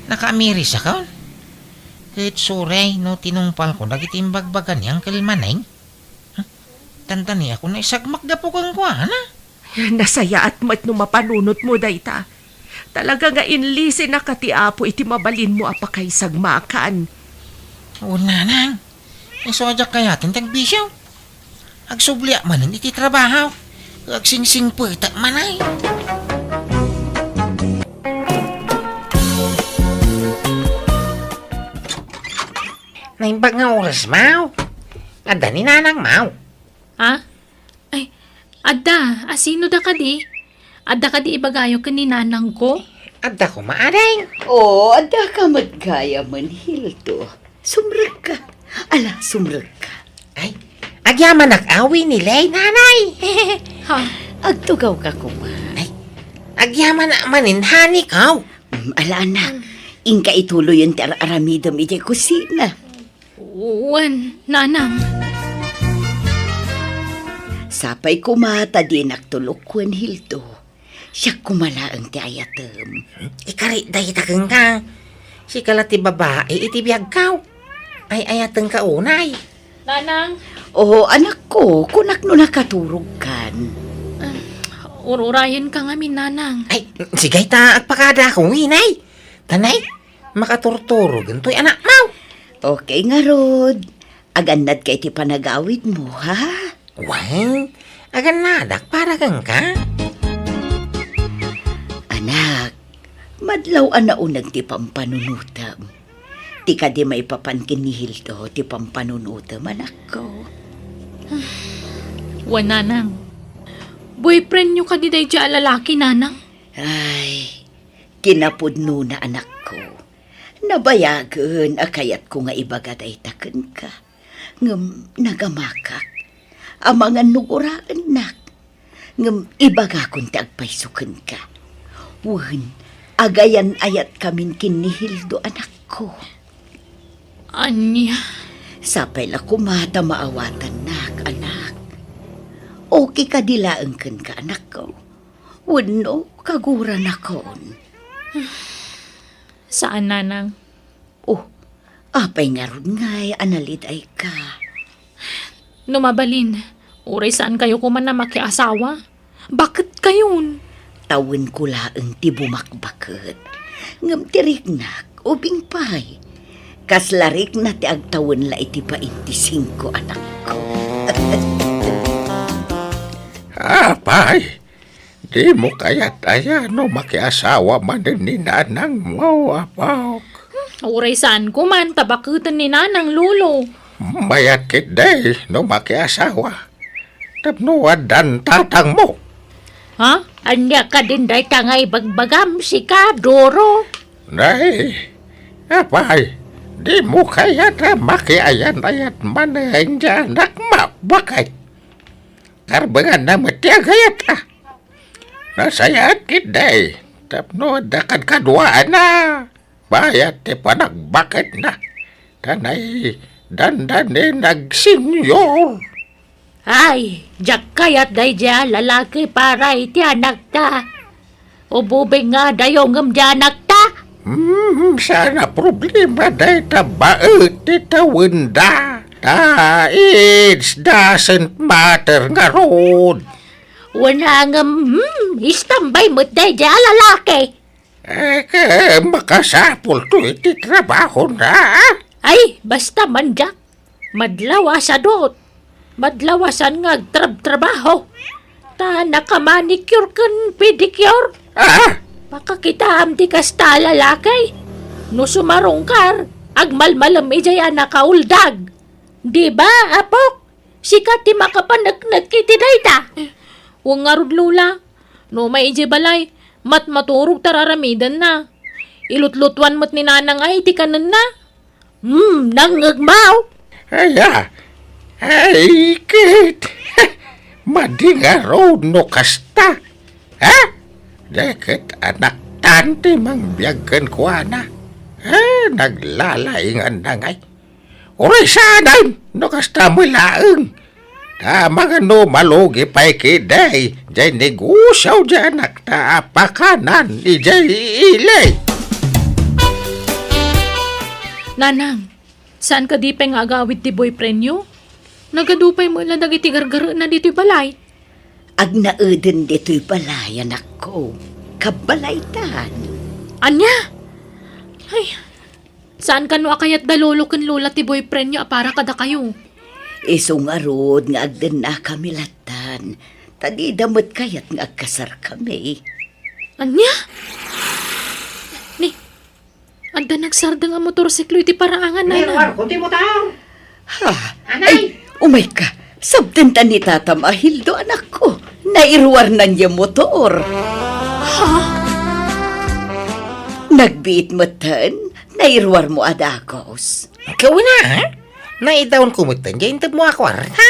nakaamirisakon? Ket sorry no tinungpalko dagiti imbagbaga ni Uncle Maneng. Huh? Dandaniakon a isagmak gapu kenkuana. Nasayaat met no mapanunotmo dayta. Talaga nga inlisinaka ti Apo iti mabalinmo a pakaisagmakan. Wen, nanang, isu a diak kayaten ti agbisio. Agsubliak manen iti trabaho. Agsingsingpetak manen. Naimbag nga oras, maw. Adda ni nanang, maw. Ha? Ay, adda. Asino da kadi? Adda kadi ibagayo ken ni nanangko? Adda koma, ading. Oo, adda ka met gayamen, Hildo. Sumrekka. Ala, sumrekka. Ay, agyamanak a, Winnie Lay, nanay. Ha? Agtugawka koma. Ay, agyamanak manen, honey ko. Mm, ala, anak. Inka ituloyen ti ar-aramidem idiay kusina. Wen, nanang. Sapay koma ta dinak tulok wen, Hildo. Siak koma laeng ti ayatem. Ikari dayta kenka. Sika la ti babai iti biagko. Ay-ayatenka unay. Nanang. Oo, anakko, kunak no nakaturogkan. Ah, ur-urayenka ngamin, nanang. Ay, sige ta, agpakadaak, Winnie. Tanay, makaturturogen toy anakmo. Okay ngarud. Agannadka iti panagawidmo, ha? Wen, agannadak para kenka. Anak, madlaw a nauneg ti pampanunotem. Ti kadi maipapan ken ni Hildo ti pampanunotem, anakko. Wen, nanang. Boyfriendyo kadi daydiay a lalaki, nanang? Ay, kinapudnona, anakko. Nabayagen a kayatko nga ibaga dayta kenka. Ngem nagamakak. Amangan no guraennak. Ngem ibagakon ti agpayso kenka. Wen, agayan-ayatkamin ken ni Hildo, anakko. Ania? Sapay la koma ta maawatannak, anak. Okay kadi laeng kenka, anakko? Wenno kaguranakon? Saan, nanang. Oh, apay ngarud ngay a nalidayka? No mabalin, uray saankayo koma a makiasawa. Baketkayon? Tawenko laeng ti bumakbaket. Ngem ti riknak, ubing pay. Kasla rikna ti agtawen la iti baintisingko, anakko. Apay, dimo kayat aya no makiasawa manen ni nanangmo, apok? Uray saanko man ta baketen ni nanang, lolo. Mayat ketdi no makiasawa. Tapno addan tatangmo. Ha? Ania kadin dayta nga ibagbagam, sika, Doro? Nay, apay, dimo kayat a makiayan-ayat manen ti anakmo, baket? Karbenganna met ti agayat, a. Nasayaat ketdi, tapno adda kadkaduaanna. Bayat ti panagbaketna, ta nay dandanin agsenyor. Ay, diak kayat daydiay a lalaki para iti anakta. Ububing nga dayongem ti anakta. Hmm, saan a problema dayta baet ti tawenda. Ta it doesn't matter ngarud. Wen, ngem, hmm, istambay met daydiay a lalaki. Eh, ket makasapulto iti trabahona. Ay, basta man diak. Madlaw a sadot. Madlaw a saan nga agtrabtrabaho. Ta naka-manicure ken pedicure. Ah? Pakakitaam ti kasta a lalaki. No sumarungkar, agmalmalem idiay a nakauldag. Di ba, apok? Sika ti makapaneknek iti dayta. Wen ngarud, Lola. No umay idiay balay, matmaturog ta ar-aramidenna. Ilutlutuan met ni Nanang ay iti kanenna. Hmm, nangngegmaw. Aya, ay, ket. Madi ngarud no kasta. Ha? Deket anaktan ti mangbiag kenkuana. Eh, naglalainganna ngay. Uray saanen no kasta met laeng. Ta amangan no malugi pay ketdi diay negosio diay anakta a pakanan idiay ili. Nanang, saan kadi pay nga agawid ti boyfriendyo? Nagadu pay met la dagiti gargarena ditoy balay. Agnaeden ditoy balay, anakko. Kabbalaytan. Ania? Ay, saan kano a kayat da lolo ken lola ti boyfriendyo a para kadakayo? Isu ngarud nga agdennakami lattan, ta dida met kayat nga agkasarkami. Ania? Ni, adda nagsardeng a motorsiklo iti paraangan, Nanang. Nairuarko ti motor. Ha? Anay! Ay, umayka. Sabdenta ni tatam a Hildo, anakko. Nairuarnan ya motor. Ha? Nagbiit metten, nairuarmo a dagus. Kawina, ha? Naidaonko metten, diay intedmo a kuarta?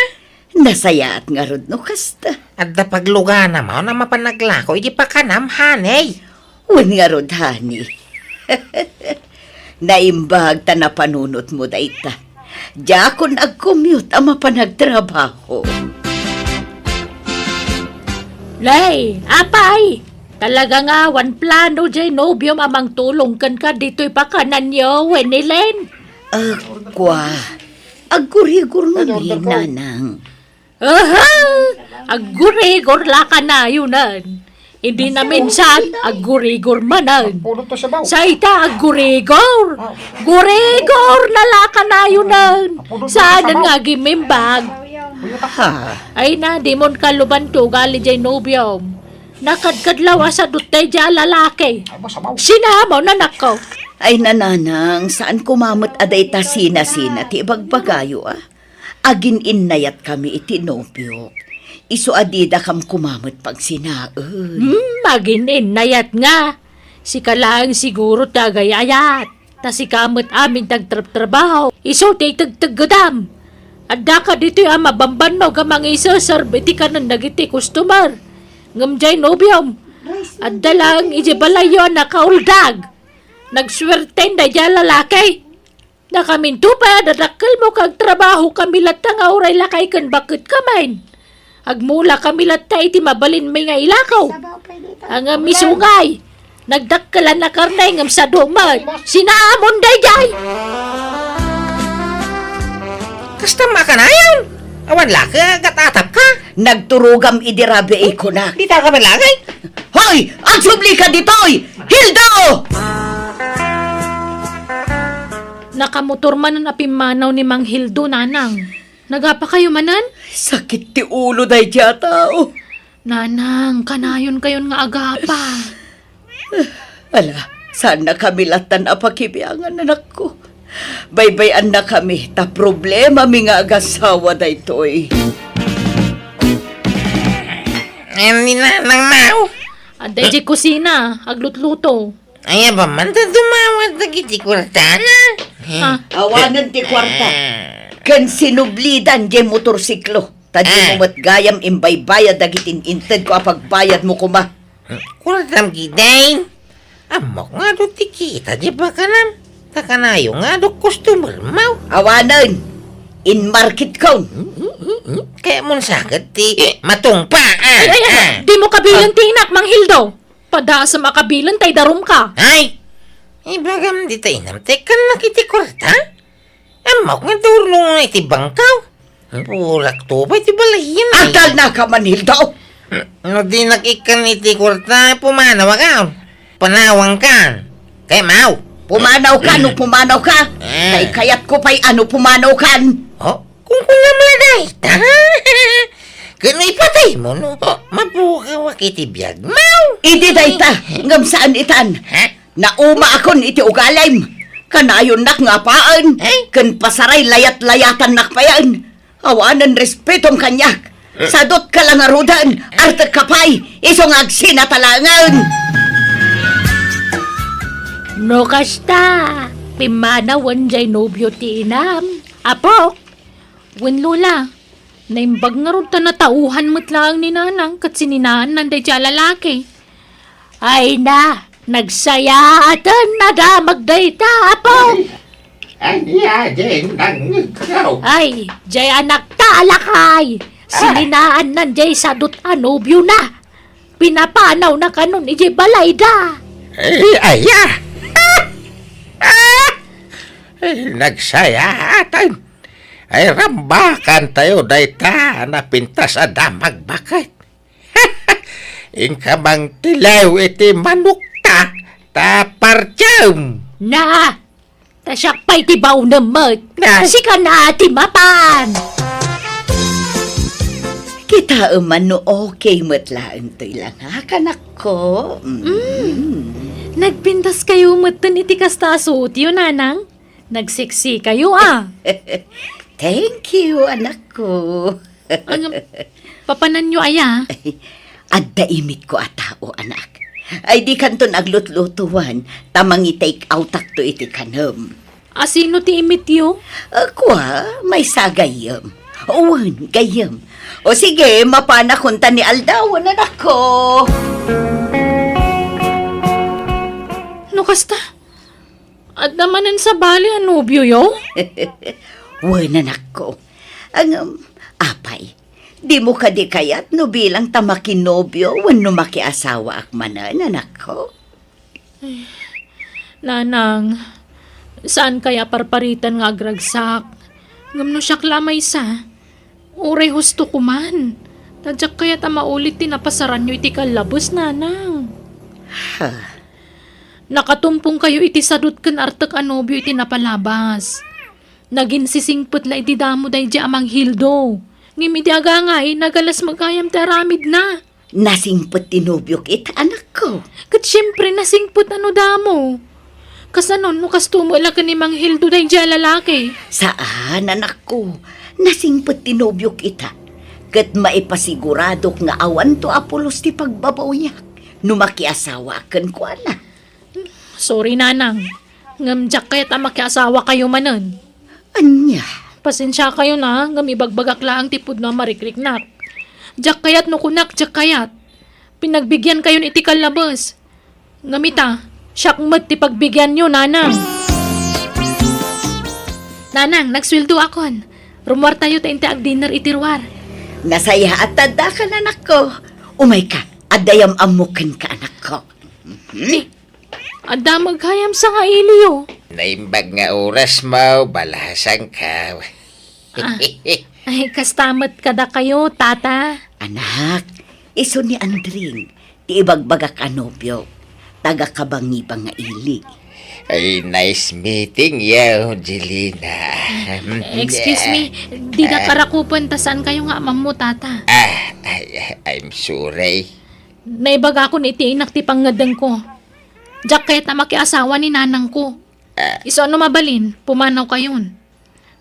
Nasayaat ngarud no kasta. Adda pagluganam a mapan aglako iti pakanam, honey. Wen ngarud, honey. Naimbag ta napanunotmo dayta. Diakon agcommute a mapan agtrabaho. Lay, apay! Talaga nga awan plano diay nobiom a mangtulong kenka ditoy pakananyo, wen ni Len? Ah, kua. Aggurigor ngamin, nanang. Aha! Aggurigor la kanayonan. Idi naminsan, aggurigor manen. Pudot to sabaw. Sa ita, aggurigor. Ah. Gurigor na la kanayonen. Pudot to sabaw. Saanen nga agimmembag. Ha? Ay na, dimon kaluban ti ugali jay nobiom. Nakadkadlaw a sadut daydiay a lalaki. Ay, ba, sabaw. Sinamon, anakko. Ay, nanang, saan koma met a dayta sina-sina ti ibagbagayo, a? Agin-innayatkami iti nobiok. Isu a didakam koma met pagsinaen. Hmm, agin-innayat nga. Sika laeng siguro ti agay-ayat. Ta sika met amin ti agtrabtrabaho. Isu ti itegteggedam. Addaka ditoy a mabambannog a mangiseserb iti kanen dagiti customer. Ngem jay nobiom, adda laeng iti balayyo a nakauldag. Nagsuerten daydiay a lalaki. Nakaminto pay a dadakkelmo ket agtrabahokami latta nga uray lakay ken bakketkami. Agmulakami latta iti mabalinmi nga ilako. Ngem isu ngay, nagdakkelan a karne ngem sadu met. Sinamon daydiay. Kasta makanayon? Awan la ket agatapka? Nagturogam idi rabii kunak. Dita ka man langay? Hoy! Agsublika ditoy! Hildo! Nakamotor manen a pimmanaw ni Mang Hildo, nanang. Nagapakayo manen? Sakit ti ulo daydiay a tao. Nanang, kanayonkayon nga agapa. Ala, saannakami lattan a pakibiangan, anakko. Baybay-annakami ta problemami nga agasawa daytoy. Ay, ni Nanang Mau. Adda idiay kusina, aglutluto. Ay, aba man ta dumawat dagiti kuartana. Ah. Awanen ti kuarta. Ken sinublidan diay motorsiklo. Ta dimo met gayam imbaybayad dagiti intedko a pagbayadmo koma. Kuartam ketdin. Ammok nga adu ti kita diay bakanam. Ta kanayon nga adu customermo. Awanen. Inmarketkon. Kayatmon sa ket ti matungpa, ah. Ay, ay, ay, dimo kabilen ti inak, Mang Hildo. Padasem a kabilen ta idarumka. Ay! Ibagam dita inam ta ikkannak iti kuarta? Ammok nga durno iti bangkaw. Pulak to pay ti balayyan, ay. Adalnaka man, Hildo! No dinak ikkan iti kuarta, pumanawka. Panawankan. Kayatmo? Pumanawka no pumanawka. Eh. Kay kayatko pay a no pumanawkan. Oh? Kunkunam la dayta. Ken ipataymo no mapukawak iti biagmo. Idi dayta, ngem saan itan. Ha? Naumaakon iti ugalim. Kanayonnak nga apaen, eh? Ken pasaray layat-layatannak payen. Awanen respetom kaniak. Eh. Sadutka la ngaruden, artekka pay, isu nga agsinata laengen. No kasta, pimmanawen jay nobio ti inam, apok. Wen, Lola, naimbag ngarud ta natauhan met laeng ni Nanang ket sininaannan daydiay a lalaki. Ay na, nagsayaaten a damag dayta, apo. Ania diay nangngegko? Ay, diay anakta a lakay. Ah. Sininaannan diay sadut a nobiona. Pinapanawna kanon idiay balayda. Ay, aya. Ay, nagsayaaten. Ay, rambakantayo dayta a napintas a damag baket. Inka mangtilew iti manokta, ta partiem. Na, ta siak pay ti baonem met. Na. Ta sika na ti mapan. Kitaem man no okay met laeng toy langak, anakko. Mm. Mm. Nagpintaskayo metten iti kasta a suotyo, Nanang. Nagseksikayo, a. Thank you, anakko. Ngem, papananyo aya? Adda imitko a tao, anak. Ay, dikanton aglutlutoan, ta mangi-take outakto iti kanem. A, sino ti imityo? A, kua, maysa a gayyem. Wen, gayyem. O sige, mapanakon ta ni aldawen, anakko. No kasta? Adda manen sabali a nobioyo? Wen, anakko. Ngem, apay, dimo kadi kayat no bilang ta makinobio wenno makiasawaak manen, anakko? Ay, Nanang, saan kaya parparitan nga agragsak? Ngem no siak la a maysa, uray husto ko man. Ta diak kayat a maulit ti napasaranyo iti kallabes, nanang. Ha? Nakatumpongkayo iti sadut ken artek a nobio iti napalabas. Naginsisingpet la iti damo daydi a Mang Hildo. Ngem idi agangay, nagalas met gayam ti aramidna. Nasingpet ti nobiok ita, anakko. Ket siempre, nasingpet a no damo. Kasano no kasto met la ken ni Mang Hildo daydi a lalaki? Saan, anakko. Nasingpet ti nobiok ita. Ket maipasiguradok nga awanto a pulos ti pagbabawyak no makiasawaak kenkuana. Sorry, nanang. Ngem diak kayat a makiasawakayo manen. Ania? Pasensiakayon a, ngem ibagbagak laeng ti pudno a marikriknak. Diak kayat no kunak, diak kayat. Pinagbigyankayon iti kallabes. Ngem ita, siak met ti pagbigyanyo, nanang. Nanang, nagsueldoakon. Rummuartayo ta inti agdinner iti ruar. Nasayaat ta addakan, anakko. Umayka, adda yam-ammok kenka, anakko. Ni, adda met gayam sangailiyo. Naimbag nga orasmo, balasangko. Ah, ay, kasta met kadakayo, tata. Anak, isu ni Andring, ti ibagbagak a nobio. Taga Kabangibang nga ili. Ay, nice meeting you, Jelina. Excuse me, didak arakupen ta saankayo nga amammo, tata. Ah, ay, I'm sorry. Naibagakon iti inak ti pangngeddengko. Diak kayat a makiasawa ni nanangko. Ah. Isu a no mabalin, pumanawkayon.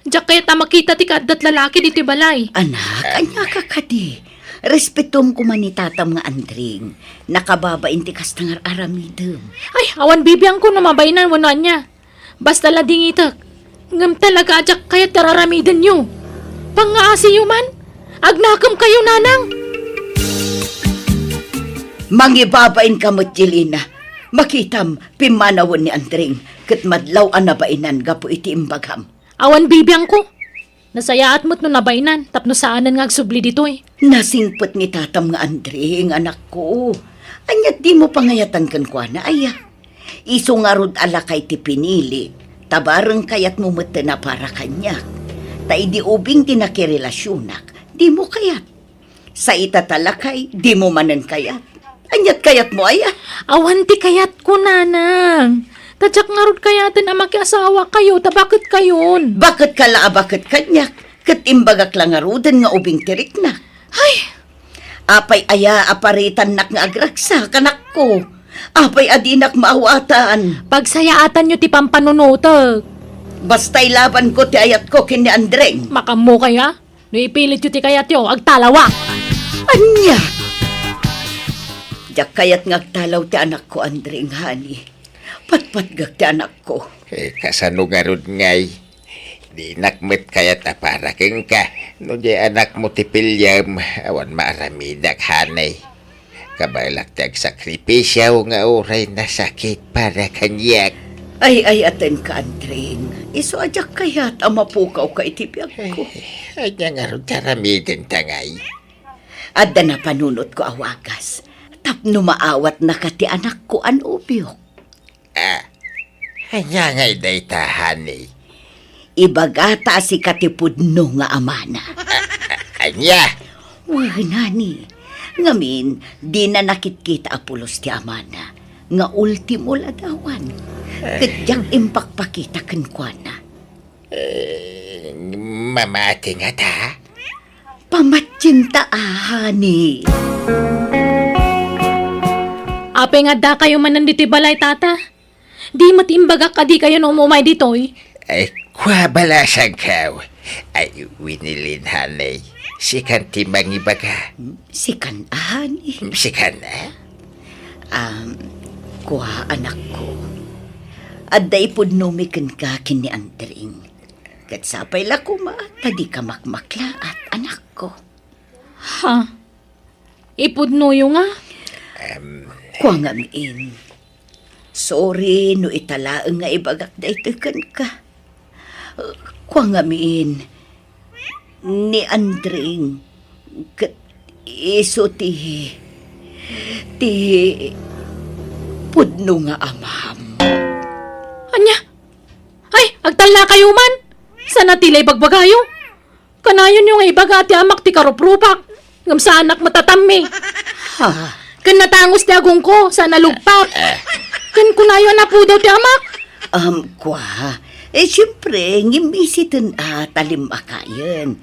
Diak kayat a makita ti kaaddat lalaki ditoy balay. Anak, ania ka kadi? Respetom koma ni tatam nga Andring. Nakababain ti kasta nga aramidem. Ay, awan bibiangko no mabainan wenno ania. Basta la dingitek. Ngem talaga a diak kayat ti ar-aramidenyo. Pangngaasiyo man. Agnakemkayo, nanang. Mangibabainka met, Jelina. Makitam, pimmanawen ni Andring, ket madlaw a nabainan gapu iti imbagam. Awan bibiangko. Nasayaat met no nabainan tapno saanen nga agsubli ditoy. Nasingpet ni tatam nga Andring, anakko. Ania't dimo pangayatan kenkuana, aya? Isu ngarud a lakay ti pinili, ta bareng kayatmo metten a para kaniak. Ta idi ubing ti nakirelasionak, dimo kayat. Sa ita ta lakay, dimo manen kayat. Ania't kayatmo, aya? Awan ti kayatko, nanang. Ta diak ngarud kayaten a makiasawakayo, ta baketkayon. Baketka la a baket kaniak, ket imbagak la ngaruden nga ubing ti riknak. Ay! Apay aya a paritannak nga agragsak, anakko? Apay a dinak maawatan? Pagsayaatanyo ti pampanunotek. Basta ilabanko ti ayatko ken ni Andreng. Makammo kaya? No ipilityo ti kayatyo, agtalawak! Ania? Diak kayat nga agtalaw ti anakko, Andring, honey. Patpatgak ti anakko. Eh, kasano ngarud ngay? Dinak met kayat a para kenka. No di anakmo ti piliem, awan maaramidak, honey. Kabaelak ti agsakripisio nga uray nasakit para kaniak. Ay-ayatenka, Andring. Isu a diak kayat a mapukawka iti biagko. Ay, ania ngarud ti aramidenta ngay? Adda napanunotko a wagas tapno maawatnaka ti anakko a nobiok. Ah, ania ngay dayta, honey? Ibagata a sika ti pudno nga amana. A-, a-, ania? Wen, honey. Ngamin, dina nakitkita a pulos ti amana nga ultimo ladawan. Ket diak impakpakita kenkuana. Eh, mamati ngata? Pamatienta a, honey. Apay nga addakayo manen ditoy balay, tata? Di met imbagak a dikayo no umumay ditoy? Ay, kua, balasangko. Ay, Winilin, honey. Sikan ti mangibaga. Sikan a, honey? Sikan a? Um, kua, anakko. Adda ipudnomi kenka ken ni Andring. Ket sapay la koma ta dika makmaklaat, anakko. Ha? Ipudnoyo nga? Em. Kua ngamin, sorry no ita laeng nga ibagak daytoy kenka. Kua ngamin, ni Andring ket isu ti, ti pudno nga amam. Ania? Ay, agtallakayo man! Saan a ti la ibagbagayo? Kanayonyo nga ibaga ti amak ti karuprupak. Ngem saanak matatammi. Ha? Ken natangos ti agongko, saan a lugpak. Ken kunayo a napudaw ti amak. Um, kwa. Eh, siyempre, ngem isiten a talim a kayen.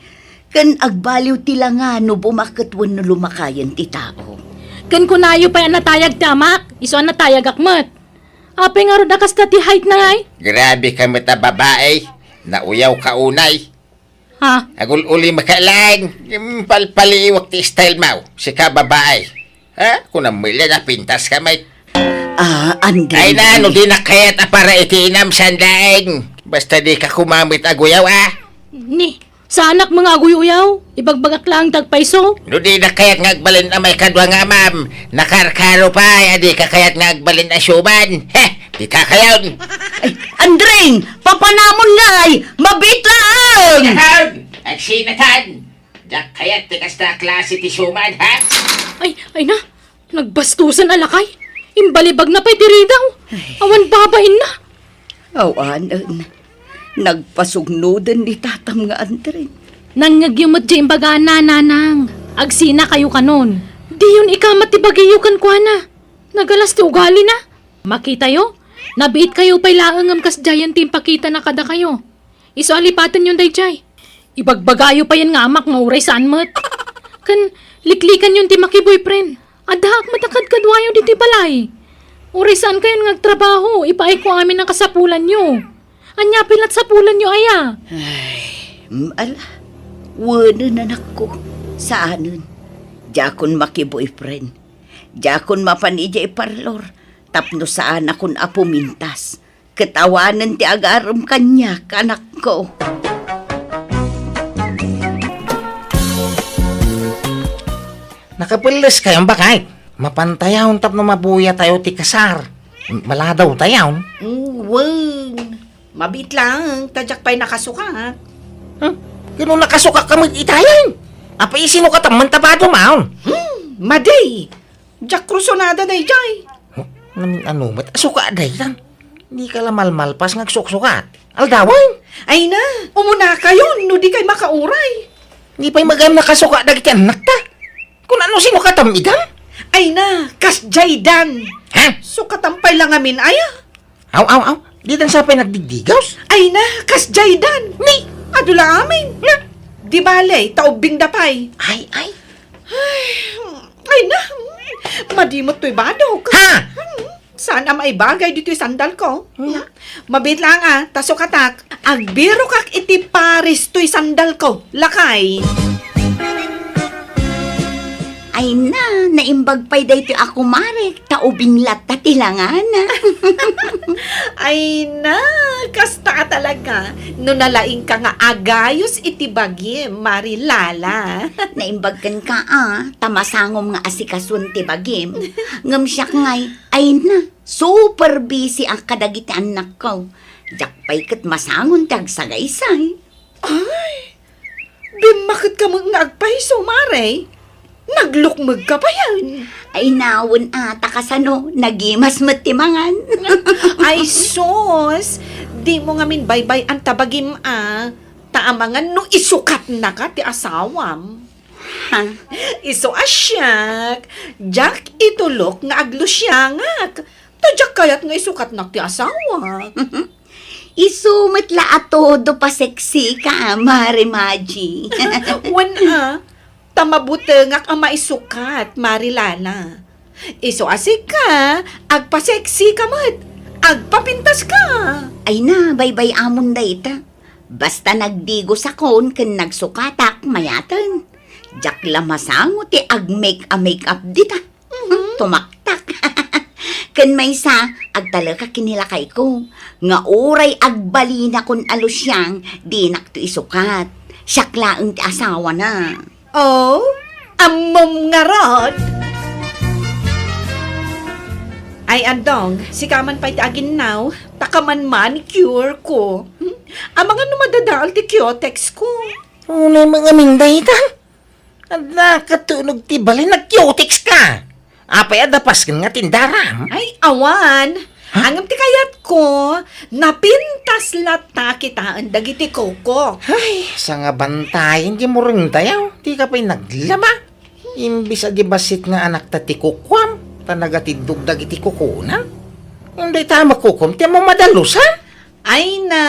Ken agbaliw ti langa no bumaket wenno lumakayen ti tao. Ken kunayo pay a natayag ti amak, isu a natayagak met. Apay ngarud a kasta ti height na ngay? Grabe ka met a babae. Nauyaw ka unay. Ha? Agul-uli makalang. Palpaliwak ti style mo. Sika babae. Ha? Kunam mo ila napintas ka met. Ah, Andre. Ay na, no di na kayat a para iti inam, sandaeng. Basta di ka kumamit aguyaw, ah. Ni, saanak mga aguyaw. Ibagbagak lang ti agpayso. No di na kayat nga agbalin a may kadua nga amam, nakarkaro pay, adi ka kayat nga agbalin a siuman. Heh, di ka kayon. Ay, Andring, papanamon ngay, mabit lang! Sinatan! Agsinatan! Diak kayat ti kasta a klase ti siuman, ha? Ay, ay na, nagbastusan a lakay. Imbalibag na pay ti ridaw. Ay. Awan babain na. Awanen, nagpasugnoden ni tatam nga Andring. Nangngegyo met diay imbaga, nanang. Agsina kayo kanon. Diyon ikamat ti bagiyo kenkuana. Nagalas ti ugalina. Makitayo, nabiit kayo pay laeng ngem kasdiayen ti impakitana kadakayo. Isu a lipatenyon daydiay. Ibagbagayo payen nga amak nga uray saan met. Ken liklikanyon ti maki-boyfriend. Addaak met a kadkaduayo ditoy balay. Uray saan kayon nga agtrabaho, ipaayko amin a kasapulanyo. Ania pay lat sapulanyo aya? Ay, mm, ala. Wenen, anakko. Saanen. Diakon maki-boyfriend. Diakon mapan idiay parlor tapno saanakon a pumintas. Ket awanen ti agarem kaniak, anakko. Nakapelles kayon, baket? Mapantayon tapno mabuyatayo ti kasar. Maladawtayon. Mm, wen. Mabiit lang, ta diak pay nakasukat. Hmm? Kano nakasukat ka met itayen? Apay, isino ka tamman ta bado maon? Hmm, madi! Diak kursunada daydiay. Huh? Namin-ano met a suka daytan? Di ka la malmalpas nga agsuksukat. Aldawen? Ay na, umuna kayon no di kay makauray. Di pay magam nakasuka dagiti annakta. Kun ano, sino katam idan? Ay na, kasdiay dan. Ha? Sukatan pay la ngamin aya. Aw, aw, aw. Didan sa pay nagdigdigaws? Ay na, kasdiay dan. Ni? Adu la amin. Na? Di bale, ta ubbing da pay. Ay, ay. Ay, ay na. Madi met toy badok. Ha? Hmm, saan a maibagay ditoy sandal ko? Hmm? Na? Mabiit lang a, ta sukatak. Agbirokak iti pares toy sandal ko. Lakay. Ay na, naimbag pay daytoy a kumarek, ta ubing latta ti langana. Ay na, kasta a talaga. No nalaingka nga agayos iti bagim, Mari Lala. Naimbag kenka a, ta masangom nga asikasuen ti bagim. Ngem siak ngay, ay na, super busy ak kadagiti annakko. Diak pay ket masangon ti agsagaysay. Ay, bimmaketka met nga agpayso, Mare. Naglukmegka payen. Ay, nawen a, ta kasano, nagimas met ti mangan. Ay, sus! Dimo ngamin baybay-an ta bagim a, ta amangan no isukatnaka ti asawam. Ha? Isu a siak, diak itulok nga aglusiangak. Ta diak kayat nga isukatnak ti asawak. Isu met la a todo paseksika, Mare Maji. Wen a, ta mabutengak a maisukat, Mare Lala. Isu a sika, agpaseksika met, agpapintaska. Ay na, baybay-amon dayta. Basta nagdigosakon ken nagsukatak, mayaten. Diak la masango ti agmake-a-make up dita. Mhm. Tumaktak. Ken maysa, agtalekak ken ni lakayko, nga uray agbalinakon a lusiang, dinakto isukat. Siak laeng ti asawana. Oh, ammom ngarud. Ay, Andong, sika man pay ti aginnaw, ta kaman manicure ko. Hmm? Amangan no madadael ti cutex ko. Unay mangamin dayta. Adda katunog ti balin, nag-cutex ka. Apay, adda pasken nga tindaram? Ay, awan. Ha? Ngem ti kayatko, napintas latta kitaen dagiti kukok. Ay, sangabantayen ti murengtayo. Di ka pay naglaba. Imbis a di bassit nga anakta ti kukuam, ta nagatiddog dagiti kukuna. Inday ta makukuam ti ammom a dalusan? Ay na,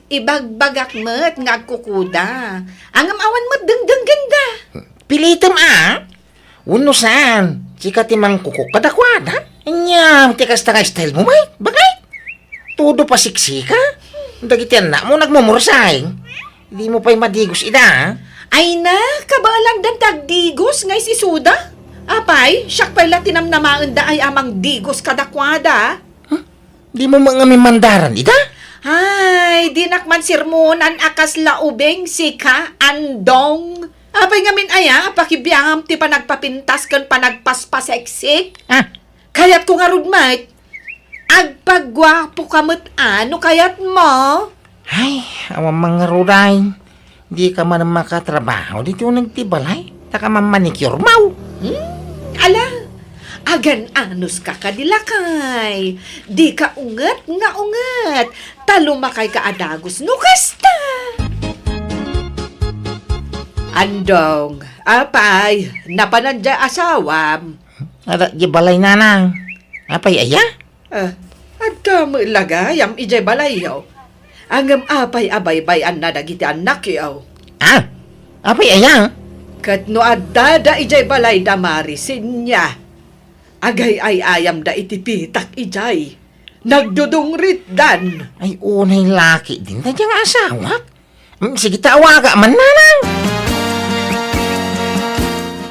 ibagbagak met nga agkukuda. Ngem awan met dengdenggen da. Pilitem a? Wenno saan, sika ti mangkukok kadakuada? Ania, ti kasta nga style mo, Mike? Bakit? Todo pasiksika? Dagiti annakmo nagmumursaing. Dimo pay madigos ida, a? Ay na, kabaelandan ti agdigos nga is-isuda. Apay, siak pay la ti namnamaendaay a mangdigos kadakuada. Huh? Dimo met ngamin mandaran ida? Ay, dinak man sermonan a kasla ubing sika, Andong. Apay ngamin aya a pakibiangam ti panagpapintas ken panagpaspaseksik? Ah. Kayatko ngarud met, agpaguapoka met a no kayatmo. Ay, awan man ngarud ay. Dika man makatrabaho ditoy uneg ti balay. Ta ka man manicure mo. Hmm? Ala, agan-anos ka kadi lakay. Dika unget nga unget. Ta lumakay ka a dagus no kasta. Andong, apay, napanan diay asawam? Adda diay balay, nanang. Apay aya? Ah, adda met la gayam idiay balayyo. Ngem apay a baybay-anna dagiti annakyo? Ah, apay aya? Ket no addada idiay balay da Mari Sinya, agay-ay-ayamda iti pitak idiay. Nagdudungritdan. Ay, unay laki din ta diay nga asawak. Mm, sige, ta awaga man, nanang.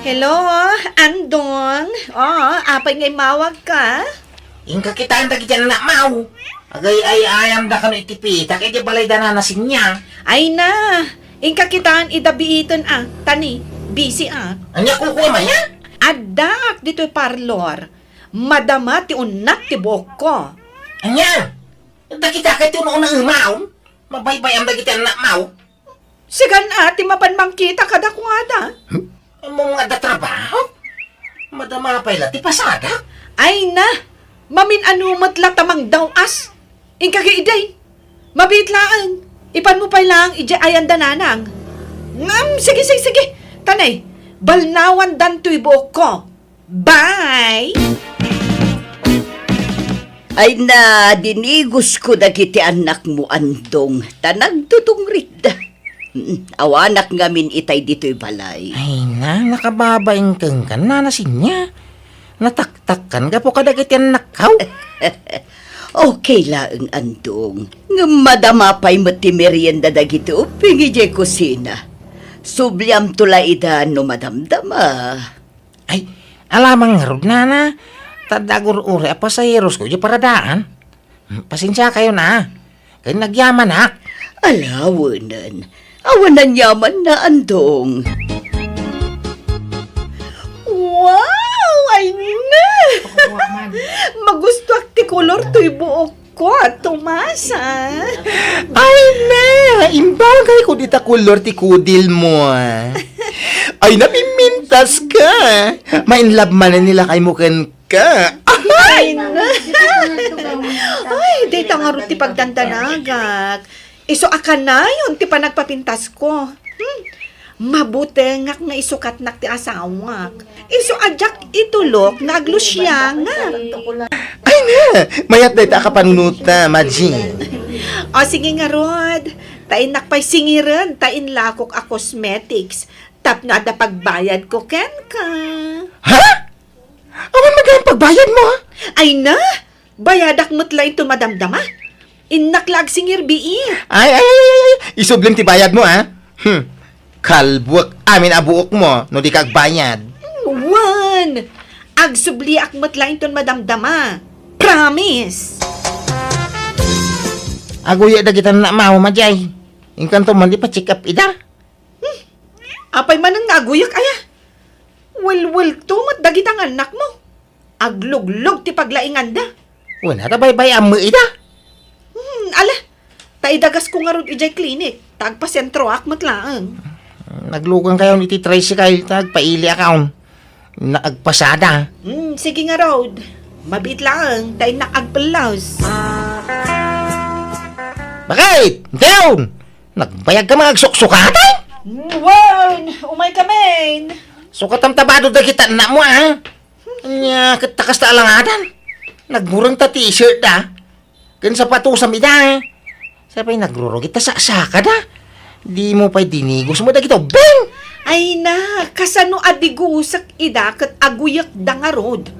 Hello, Andong. Oh, apay nga immawag ka? Inka kitaen dagiti annakmo. Agay-ay-ayamda kano iti pitak idiay balay da Nana Sinya. Ay na, inka kitaen ida biiten a, ta ni, busy a. Ania kukuam aya? Addaak ditoy parlor. Madama ti unnat ti buokko. Ania? Dagita kay ti uno-unaem. Mabaybay-am dagiti annakmo. Sika a ti mapan mangkita kadakuada. Hmm? Ammom nga adda trabaho? Madama pay la ti pasadak. Ay na, mamin-ano met la ta mangdaw-as. Inka idi. Mabiit laeng. Ipanmo pay laeng idiay ayan da Nanang. Ngem, sige, sige, sige. Ta ni, balnawandan toy buokko. Bye! Ay na, dinigosko dagiti annakmo, Andong, ta nagdudungritda. Mm, awanak ngamin itay ditoy balay. Ay na, nakababain kenka, Nana Sinya. Nataktakkan gapu kadagiti annakko. Okay laeng, Andong. Ngem madama pay met ti merienda dagiti ubbing idiay kusina. Subliamto la ida no madamdama. Ay, ala man ngarud, Nana. Ta adda agur-uray a pasaherosko idiay paradaan. Hmm, pasensiakayon a. Ken nagyamanak. Ala, wenen. Awan a yamanna, Andong. Wow! Ay na! Magustoak ti kolor toy buok ko, Tomasa. Ay na, imbagayko dita kolor ti kudilmo. Ay na, pimmintaska. Ma-in love manen ni lakaymo kenka. Ay na. Ay, dayta ngarud ti pagdandanagak. Isu a kanayon ti panagpapintasko. Hmm. Mabutengak nga isukatnak ti asawak. Isu a diak itulok nga aglusiangak. Ay na! Mayat dayta a kapanunota, Majin. O, sige ngarud. Ta innak pay singiren ta inlakok a cosmetics tapno adda pagbayadko kenka. Ha? Awan met gayam pagbayadmo, ha? Ay na! Bayadak met la inton madamdama. Innak la agsingir bii. Ay, ay, ay, ay, ay. Isublim ti bayadmo, ha? Hmm. Kalbuek amin a buokmo no dika agbayad. Wen! Agsubliak met la inton madamdama. Promise! Aguyek dagiti annakmo, Majay. Inkanto man ipa-check up ida. Hmm. Apay manen nga aguyek aya? Welwelto met dagita nga annakmo. Agluglog ti paglainganda. Wen, ta baybay-am met ida. Hmm, ala. Ta idagasko ngarud idiay klinik, ta agpasentroak met laeng. Naglugankayon iti tricycle, ta agpailiakon. Innak agpasada. Hmm, sige ngarud. Mabiit laeng, ta innak agpellos. Bakit? Dayon! Nagbayagka nga agsuksukatan? Wen, umaykamin. Sukatam ta bado dagiti annakmo, a? Ania ket ta kasta alangadan? Nagbureng ta t-shirt da. Ken sapatosam ida, a? Sa pay nagrurugit ta saksakada. Dimo pay dinigos met dagiti ubbing. Ay na, kasano a digusek ida ket aguyekda ngarud?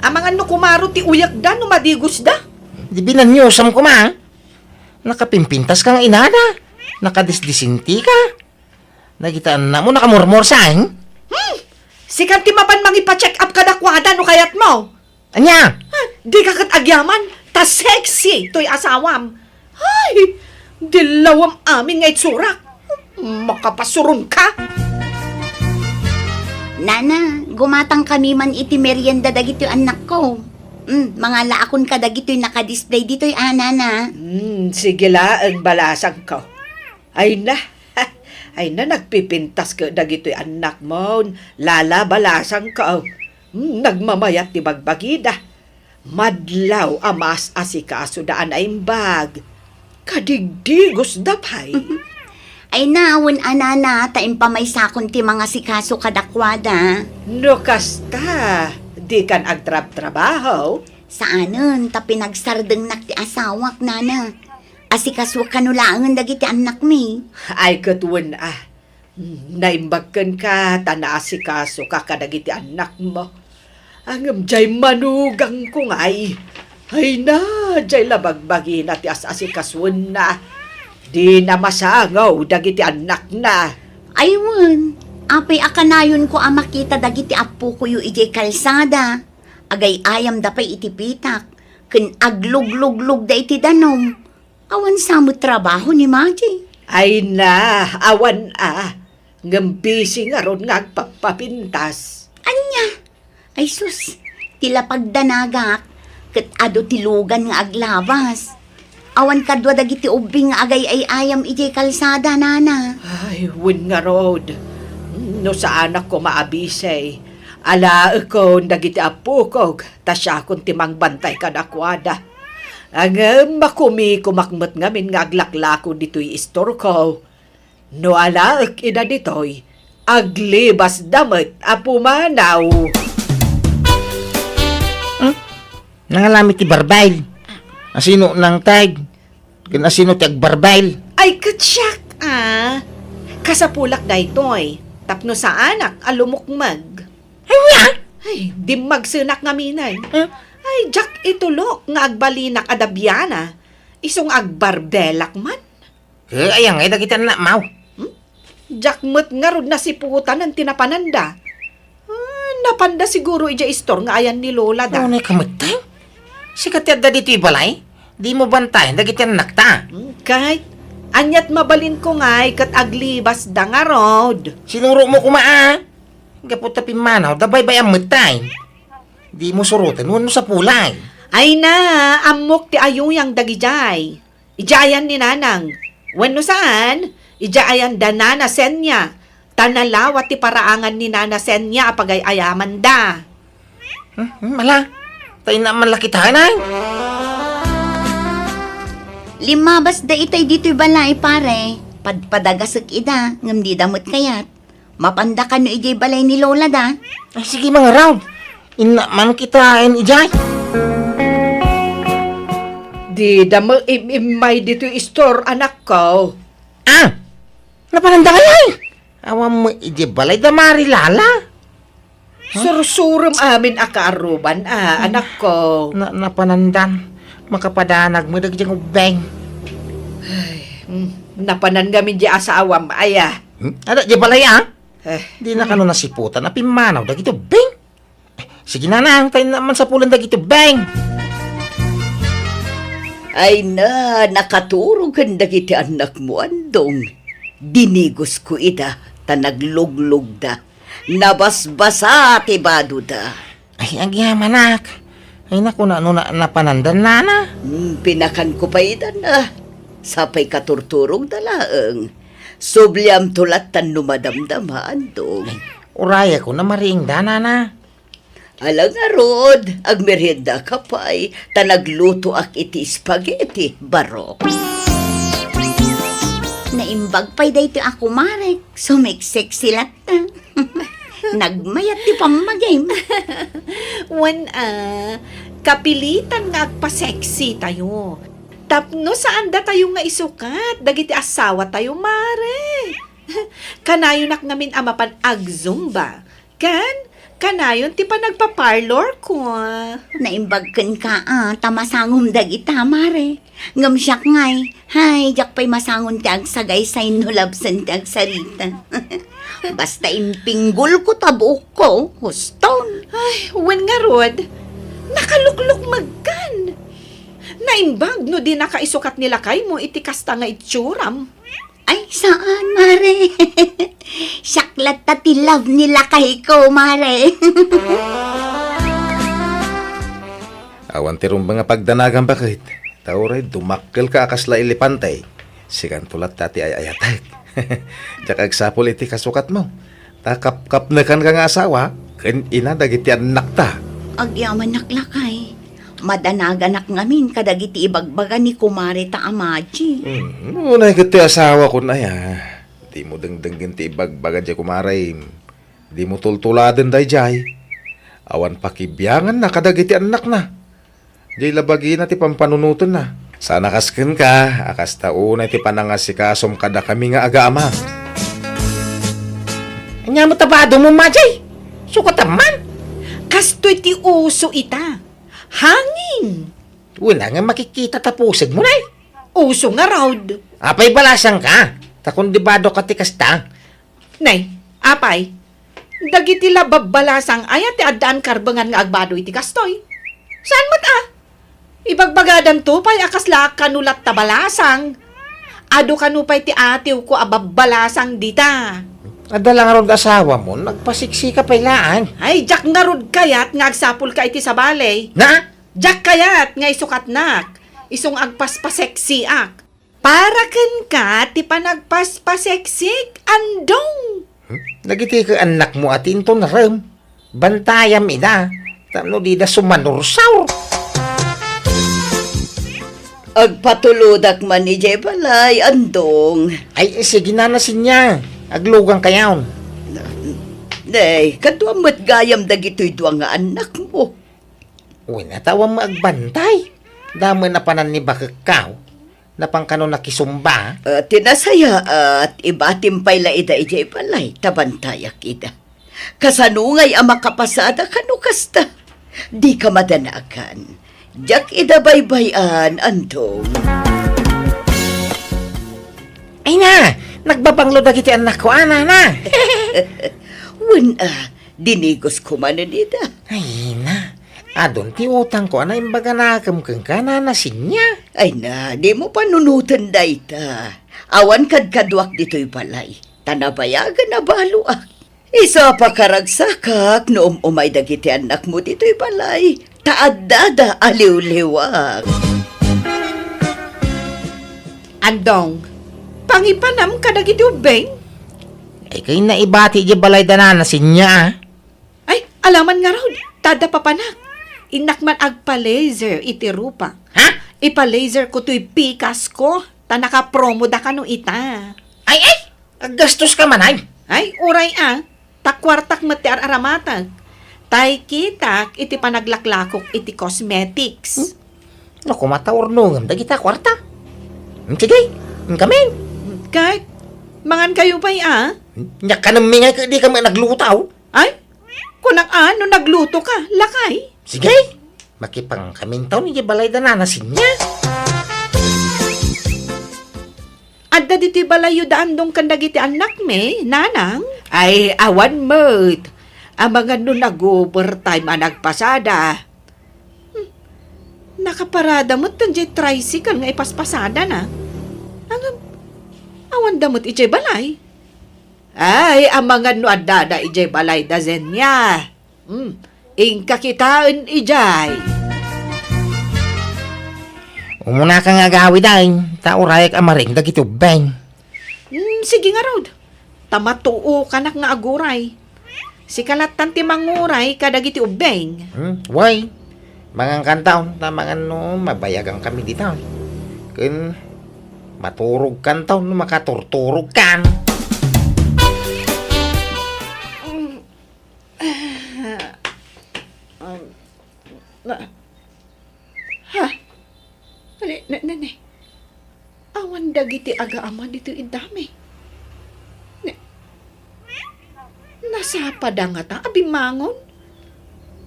Amangan no kumaro ti uyekda no madigosda. Di binaniosam koma. Nakapimpintas ka nga inada. Nakadisdisinti ka. Dagiti annakmo nakamurmursa, a? Hmm! Sika ti mapan mangipa-check up kadakuada no kayatmo. Ania? Ah, dika ket agyaman, ta sexy toy asawam. Ay, dillawam amin nga itsurak. Makapasuron ka. Nana, gumatang kami man iti merienda dagiti annakko. Mm, mangalaakon kadagitoy nakadisplay ditoy, a, nana. Mm, sige laeng, balasangko. Ay na, ay na, nagpipintas ket dagitoy annakmon, lala, balasangko. Hmm, nagmamayat ti bagbagida. Madlaw a maas-asikasoda a naimbag. Kadigdigosda pay. Ay na, wen a nana, ta impamaysakon ti mangasikaso kadakuada. No kasta, dikan agtrabtrabaho? Saanen, ta pinagsardengnak ti asawak, nana. Asikasoak kano laengen dagiti annakmi. Ay, ket wen a. Naimbag kenka ta naasikasoka kadagiti annakmo. Ngem diay manugangko ngay. Ay na, diay la bagbagina ti as-asikasoenna. Dina masangaw dagiti annakna. Ay wen, apay a kanayonko a makita dagiti appokoyo idiay kalsada. Agay-ayamda pay iti pitak, ken aglugluglugda iti danum. Awan sa met trabaho ni Maji. Ay na, awan a. Ngem busy ngarud nga agpapapintas. Ania? Ay sus, ti lapagdanagak, ket adu ti lugan nga aglabas. Awan kadua dagiti ubbing nga agay-ay-ayam idiay kalsada, nana. Ay, wen ngarud. No saanak koma a busy, alaekon dagiti appokok, ta siakon ti mangbantay kadakuada. Ngem makumikomak met ngamin nga aglaklako ditoy istorko. No alaek ida ditoy, aglibasda met a pumanaw. Hmm? Nangalami ti barbail. Asino nangtag? Ken asino ti agbarbail? Ay, ket siak, a. Kasapulak daytoy, tapno saanak a lumukmeg. Ania? Ay, dimmagsenak ngaminen. Hmm? Ay, diak itulok nga agbalinak a dabiana. Isu nga agbarbelak man. Ket aya ngay dagiti annakmo? Hmm? Diak met ngarud nasiputan ti napananda. Ah, napanda siguro idiay istor nga ayan ni Lola da. Unay ka met, tay? Sika ti adda ditoy balay? Dimo bantayan dagiti annakta. Hmm, ket aniat mabalinko ngay ket aglibasda ngarud. Sinurotmo koma, a. Gapu ta pimmanawda, baybay-am met, tay. Dimo suroten wenno sapulay. Ay na, ammok ti ayuyang dagidiay. Idiay ayan ni Nanang. Wenno saan, idiay ayan da Nana Senia. Ta nalawa ti paraangan ni Nana Senia a pagay-ayamanda. Hmm, hmm, ala. Ta inna man la kitaen, ay. Limmabasda itay ditoy balay, pare. Padpadagasek ida, ngem dida met kayat. Mapanda kano idiay balay ni Lola da? Ay, sige, mangarud. Inna man kitaen idiay. Dida met im-immay ditoy istor, anakko. Ah! Napananda ngay, ay? Awan met idiay balay da Mari Lala. Huh? Sursurem amin a kaaruban, a, anakko. Na, napanandan. Makapadanag met dagiti ubbing. Ay, mm, napanan ngamin di asawam, aya. Hmm? Ada di balay, a? Eh. Dina kano nasiputan a pimmanaw dagiti ubbing? Eh, sige, Nanang, ta inna man sapulan dagiti ubbing. Ay na, nakaturog ken dagiti annakmo, Andong. Dinigosko ida, ta nagluglugda. Nabasbasa ti badoda. Ay, agyamanak. Ay, naku, na, no, na, napanandan, Nana. Hmm, pinakanko pay ida na. Sapay katurturogda laeng. Subliamto lattan no madamdama, Andong. Ay, urayakon a mariingda, Nana. Ala ngarud, agmerienda ka pay, ta naglutoak iti spaghetti, barok. Naimbag pay daytoy a kumarek, sumeksexy latta. Nagmayat ti pammagim. Wen, ah, kapilitan nga agpa-sexy tayo. Tapno saan datayo nga isukat dagiti asawa tayo, mare. Kanayonak ngamin a mapan ag-zumba. Ken, kanayon ti panagpa-parlor ko. Naimbag kenka, ah, ta masangom dagita, mare. Ngem siak ngay, hay, diak pay masangon ti agsagaysay no labsen ti agsarita. Basta impinggolko ta buokko, huston. Ay, wen ngarud, nakaluklukmegkan. Naimbag no dinaka isukat ni lakaymo iti kasta nga itsuram. Ay, saan, mare? Siak latta ti love ni lakayko, mare. Awan ti rumbeng a pagdanagam, baket. Ta uray dumakkelka a kasla elepante, sikanto latta ti ay-ayatek. Diak agsapul iti kasukatmo. Ta kapkapnekanka nga asawa ken ina dagiti annakta. Agyamanak, lakay. Madanaganak ngamin kadagiti ibagbaga ni kumare ta a Maji. Hmm, unay ket ti asawakon aya. Dimo dengdenggen ti ibagbaga diay kumarem. Dimo tultuladen daydiay. Awan pakibianganna kadagiti annakna. Diay la bagina ti pampanunotenna. Saan a kas kenka, a kasta unay ti panangasikasom kadakami nga agaama. Ania met a badom, Maji? Sukatam man. Kastoy ti uso ita. Hangin. Wen, nga makikita ta pusegmo, nay. Uso ngarud. Apay balasangka? Ta kundi badokka ti kasta. Nay, apay, dagiti la babbalasang aya ti addaan karbengan nga agbado iti kastoy? Saan met a? Ibagbagadanto pay a kasla kano latta balasang. Adu kano pay ti atiwko a babbalasang dita. Adda la ngarud asawamo, nagpasiksika pay laeng. Ay, diak ngarud kayat nga agsapulka iti sabali. Na? Diak kayat nga isukatnak, isu nga agpaspaseksiak. Para kenka ti panagpaspaseksik, Andong. Hmm? Dagiti ket annakmo a ti inton rem. Bantayam ida, tapno dida sumanursaur. Agpatulodak man idiay balay, Andong. Ay, sige, Nana Sinya. Aglugang kayaon. Nay, kaduam met gayam dagitoy dua nga annakmo. Wen, a ta awan met agbantay. Damo a napanan ni bakekko. Napan kano nakisumba. Ah, ti nasayaat, ibatim pay la ida idiay balay, ta bantayak ida. Kasano ngay a makapasada kano kasta? Dika madanagan. Diak ida baybay-an, Andong. Ay na, nagbabanglo dagiti annakko, a, Nana. Wen, a, dinigosko manen ida. Ay na, adun ti utangko a naimbaganakem kenka, Nana Sinya. Ay na, dimo panunoten dayta. Awan kadkaduak ditoy balay, ta nabayagen a baloak. Isu a pakaragsakak no um-umay dagiti annakmo ditoy balay, ta addada a liwliwak. Andong, pangipanam kadagiti ubbing? Ay, kayna ibati idiay balay da Nana Sinya, a. Ay, alaman ngarud, ta adda papanak. Innak man agpa-laser iti rupak. Ha? Ipa-laser ko toy pikas ko, ta nakapromo da kano ita. Ay, ay! Aggastos ka man, ay? Ay, uray a, ta kuartak met ti ar-aramatek. Tay kitak iti panaglaklakok iti cosmetics. Hmm? No, kumataurnongem dagita kuarta. Hmm, sige, inkamin. Ket, mangan kayo pay, a? Nya kanemmi nga ket dika met nagluto. Ay, kunak a, no nagluto ka, lakay. Sige, makipangkamintaw ni balay da Nana Sinya. Adda ditoy balayyo da Andong ken dagiti annakmi, nanang? Ay, awan met. Amangan no nag-overtime a nagpasada. Hmm. Nakaparada met diay tricycle nga ipaspasadana. Ngem, awanda met idiay balay. Ay, amangan no addada idiay balay da Zenia. Hmm, inka kitaen idiay. Umunaka nga agawid, ay, ta urayak a maring dagiti ubbing. Hmm, sige ngarud. Ta matuokanak nga aguray. Sika lattan ti manguray kadagiti ubbing. Hmm, way. Mangankantaw, ta mangan no mabayagan kami dita. Ken maturogkantaw no makaturturogkan. Hmm, ti agaama ditoy iddami. Ni-, nasapada ngata a bimmangon?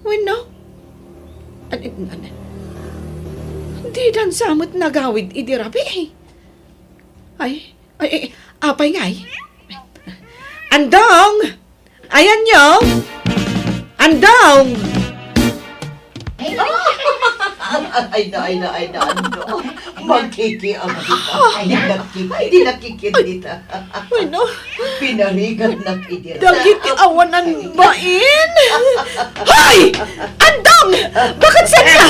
Wenno? An-, an-, an-, didan sa met nagawid idi rabii. Ay, ay, ay, apay ngay? Andong! Ayanyo! Andong! Ay, na, ay, na, ay, na, ano? Magkikiam dita. Di nakiki-, di nakikit dita. Wenno? Pinarigat na kidira. Dagiti awanan bain. Hoy! Andong! Bakit saan ka?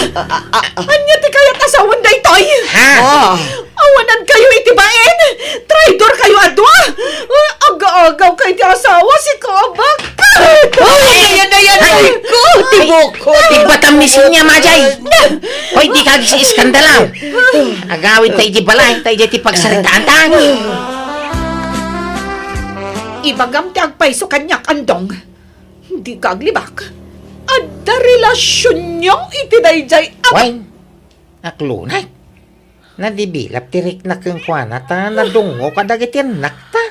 Anya ti kayat asawan daytoy? Ha? Oh. Awanan kayo iti bain! Traidor kayo a dua! Ah, aga-agaw kayo ti asawa, si Kabak! Ay, ayan, ayan, ay, ko, tibok ko. Tigbatam ni Sinya, Majay. Hoy, di ka agis-iskandalaw. Agawid ta iti balay, ta iti pagsaritaan ta. Ibagam ti agpayso kaniak, Andong. Di ka aglibak. Adda relasionyo iti dayjay a- Wen, aklunay. Nadibilap ti rikna kenkuana ta nadungngo kadagiti annakta.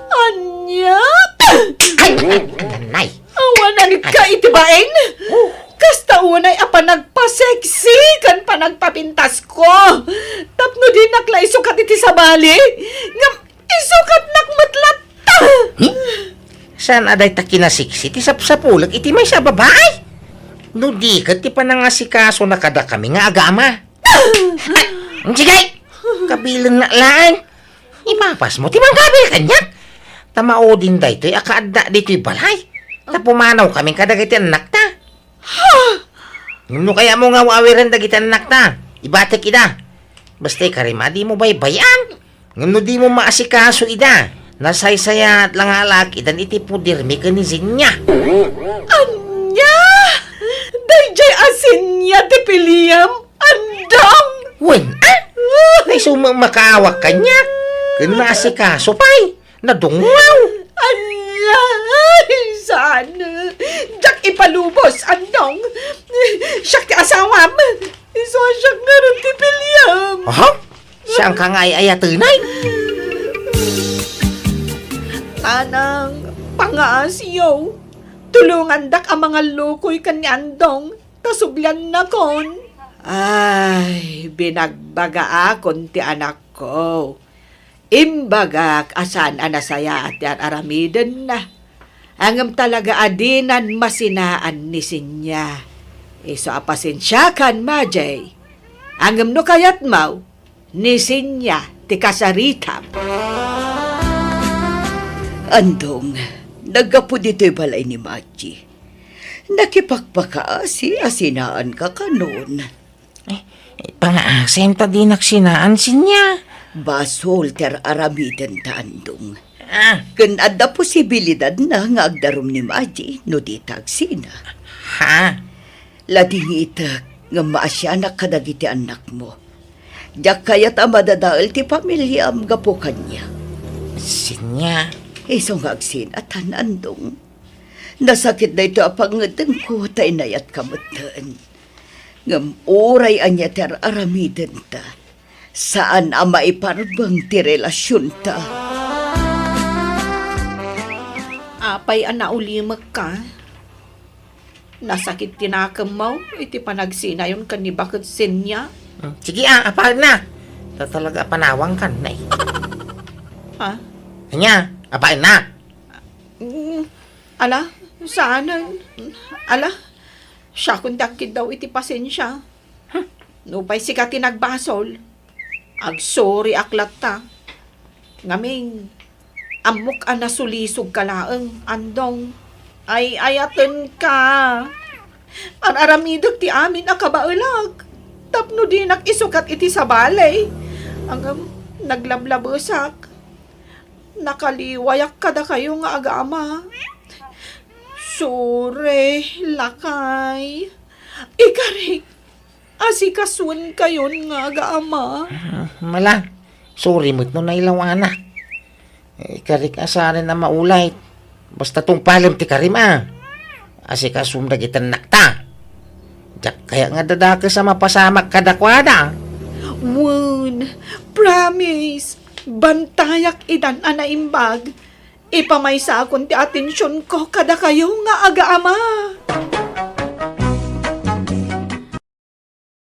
Ania? Ay, ay, nanay. Awanan ka iti bain? Oh. Kasta unay a panagpaseksi ken panagpapintasko. Tapno dinak la isukat iti sabali. Ngem isukatnak met latta. Hmm? Saan a dayta kinaseksi ti sapsapulek iti maysa a babai? No di ket ti panangasikasona kadakami nga agama. Ay, sige! Kabilenna laeng. Ipapasmo ti mangkabil kaniak. Ta maudin daytoy a kaadda ditoy balay. Ta pumanawkamin kadagiti annakta. Ngem no kayatmo nga aw-awiren dagiti annakta, ibatek ida. Basta ikarima, dimo baybay-an. Ngem no dimo maasikaso ida, nasaysayaat la nga alakidan iti pudermi ken ni Sinya. Ania? Dayjay a Sinya ti piliem? Andong! Wen, a? Naisu met makaawak kaniak. Ken naasikaso pay. Nadungngaw. Ala, ay, saan? Diak ipalubos, Andong. Siak ti asawam. Isu a siak ngarud ti piliem. Aha? Saan ka nga ay-ayatenay? Nanang, pangaasiyo. Tulongandak a mangallukoy ken ni Andong, ta subliannakon. Ay, binagbagaakon ti anakko. Imbagak a saan a nasayaat ti ar-aramidenna. Ngem talaga a dinan masinaan ni Sinya. Isu a pasensiakan, Majay. Ngem no kayatmo, ni Sinya ti kasaritam. Andong, naggapu ditoy balay ni Maji. Nakipakpakaasi a sinaanka kanon. Eh, pangaasim ta dinak sinaan, Sinya. Basol ti ar-aramidenta, Andong. Ah. Ken adda posibilidadna nga agdarum ni Maji no dita agsina. Ha? Ladingitek nga maasianak kadagiti annakmo. Diak kayat a madadael ti familiam gapu kaniak. Sinya. Isu nga agsinatan, Andong. Nasakit daytoy a pangngeddengko ta inayatka metten. Ngem uray ania ti ar-aramidenta, saan a maiparbeng ti relasionta. Apay a naulimekka? Nasakit ti nakemmo iti panagsinayon ken ni Baket Sinya? Hmm, sige a, apaenna. Ta talaga a panawangkan, nay. Ha? Ania, apaenna? Mm, ala, saanen. Ala, siakon ti agkiddaw iti pasensia. Hmm. Nupay sika ti nagbasol, agsoriak latta. Ngamin, ammok a nasulisogka laeng, Andong. Ay-ayatenka. Ar-aramidek ti amin a kabaelak tapno dinak isukat iti sabali. Ngem naglablabesak. Nakaliwayak kadakayo nga agama. Sorry, lakay. Ikarik, asikasuenkayon nga agama. Ah, mala, sorry met no nailawanak. Eh, ikarik a saan a maulay. Basta tungpalem ti karim a. Asikasum dagiti annakta. Diak kayat nga dadakes a mapasamak kadakuada. Wen, Promise, bantayak itan a naimbag. Ipamaysakon ti atensionko kadakayo nga aga-ama.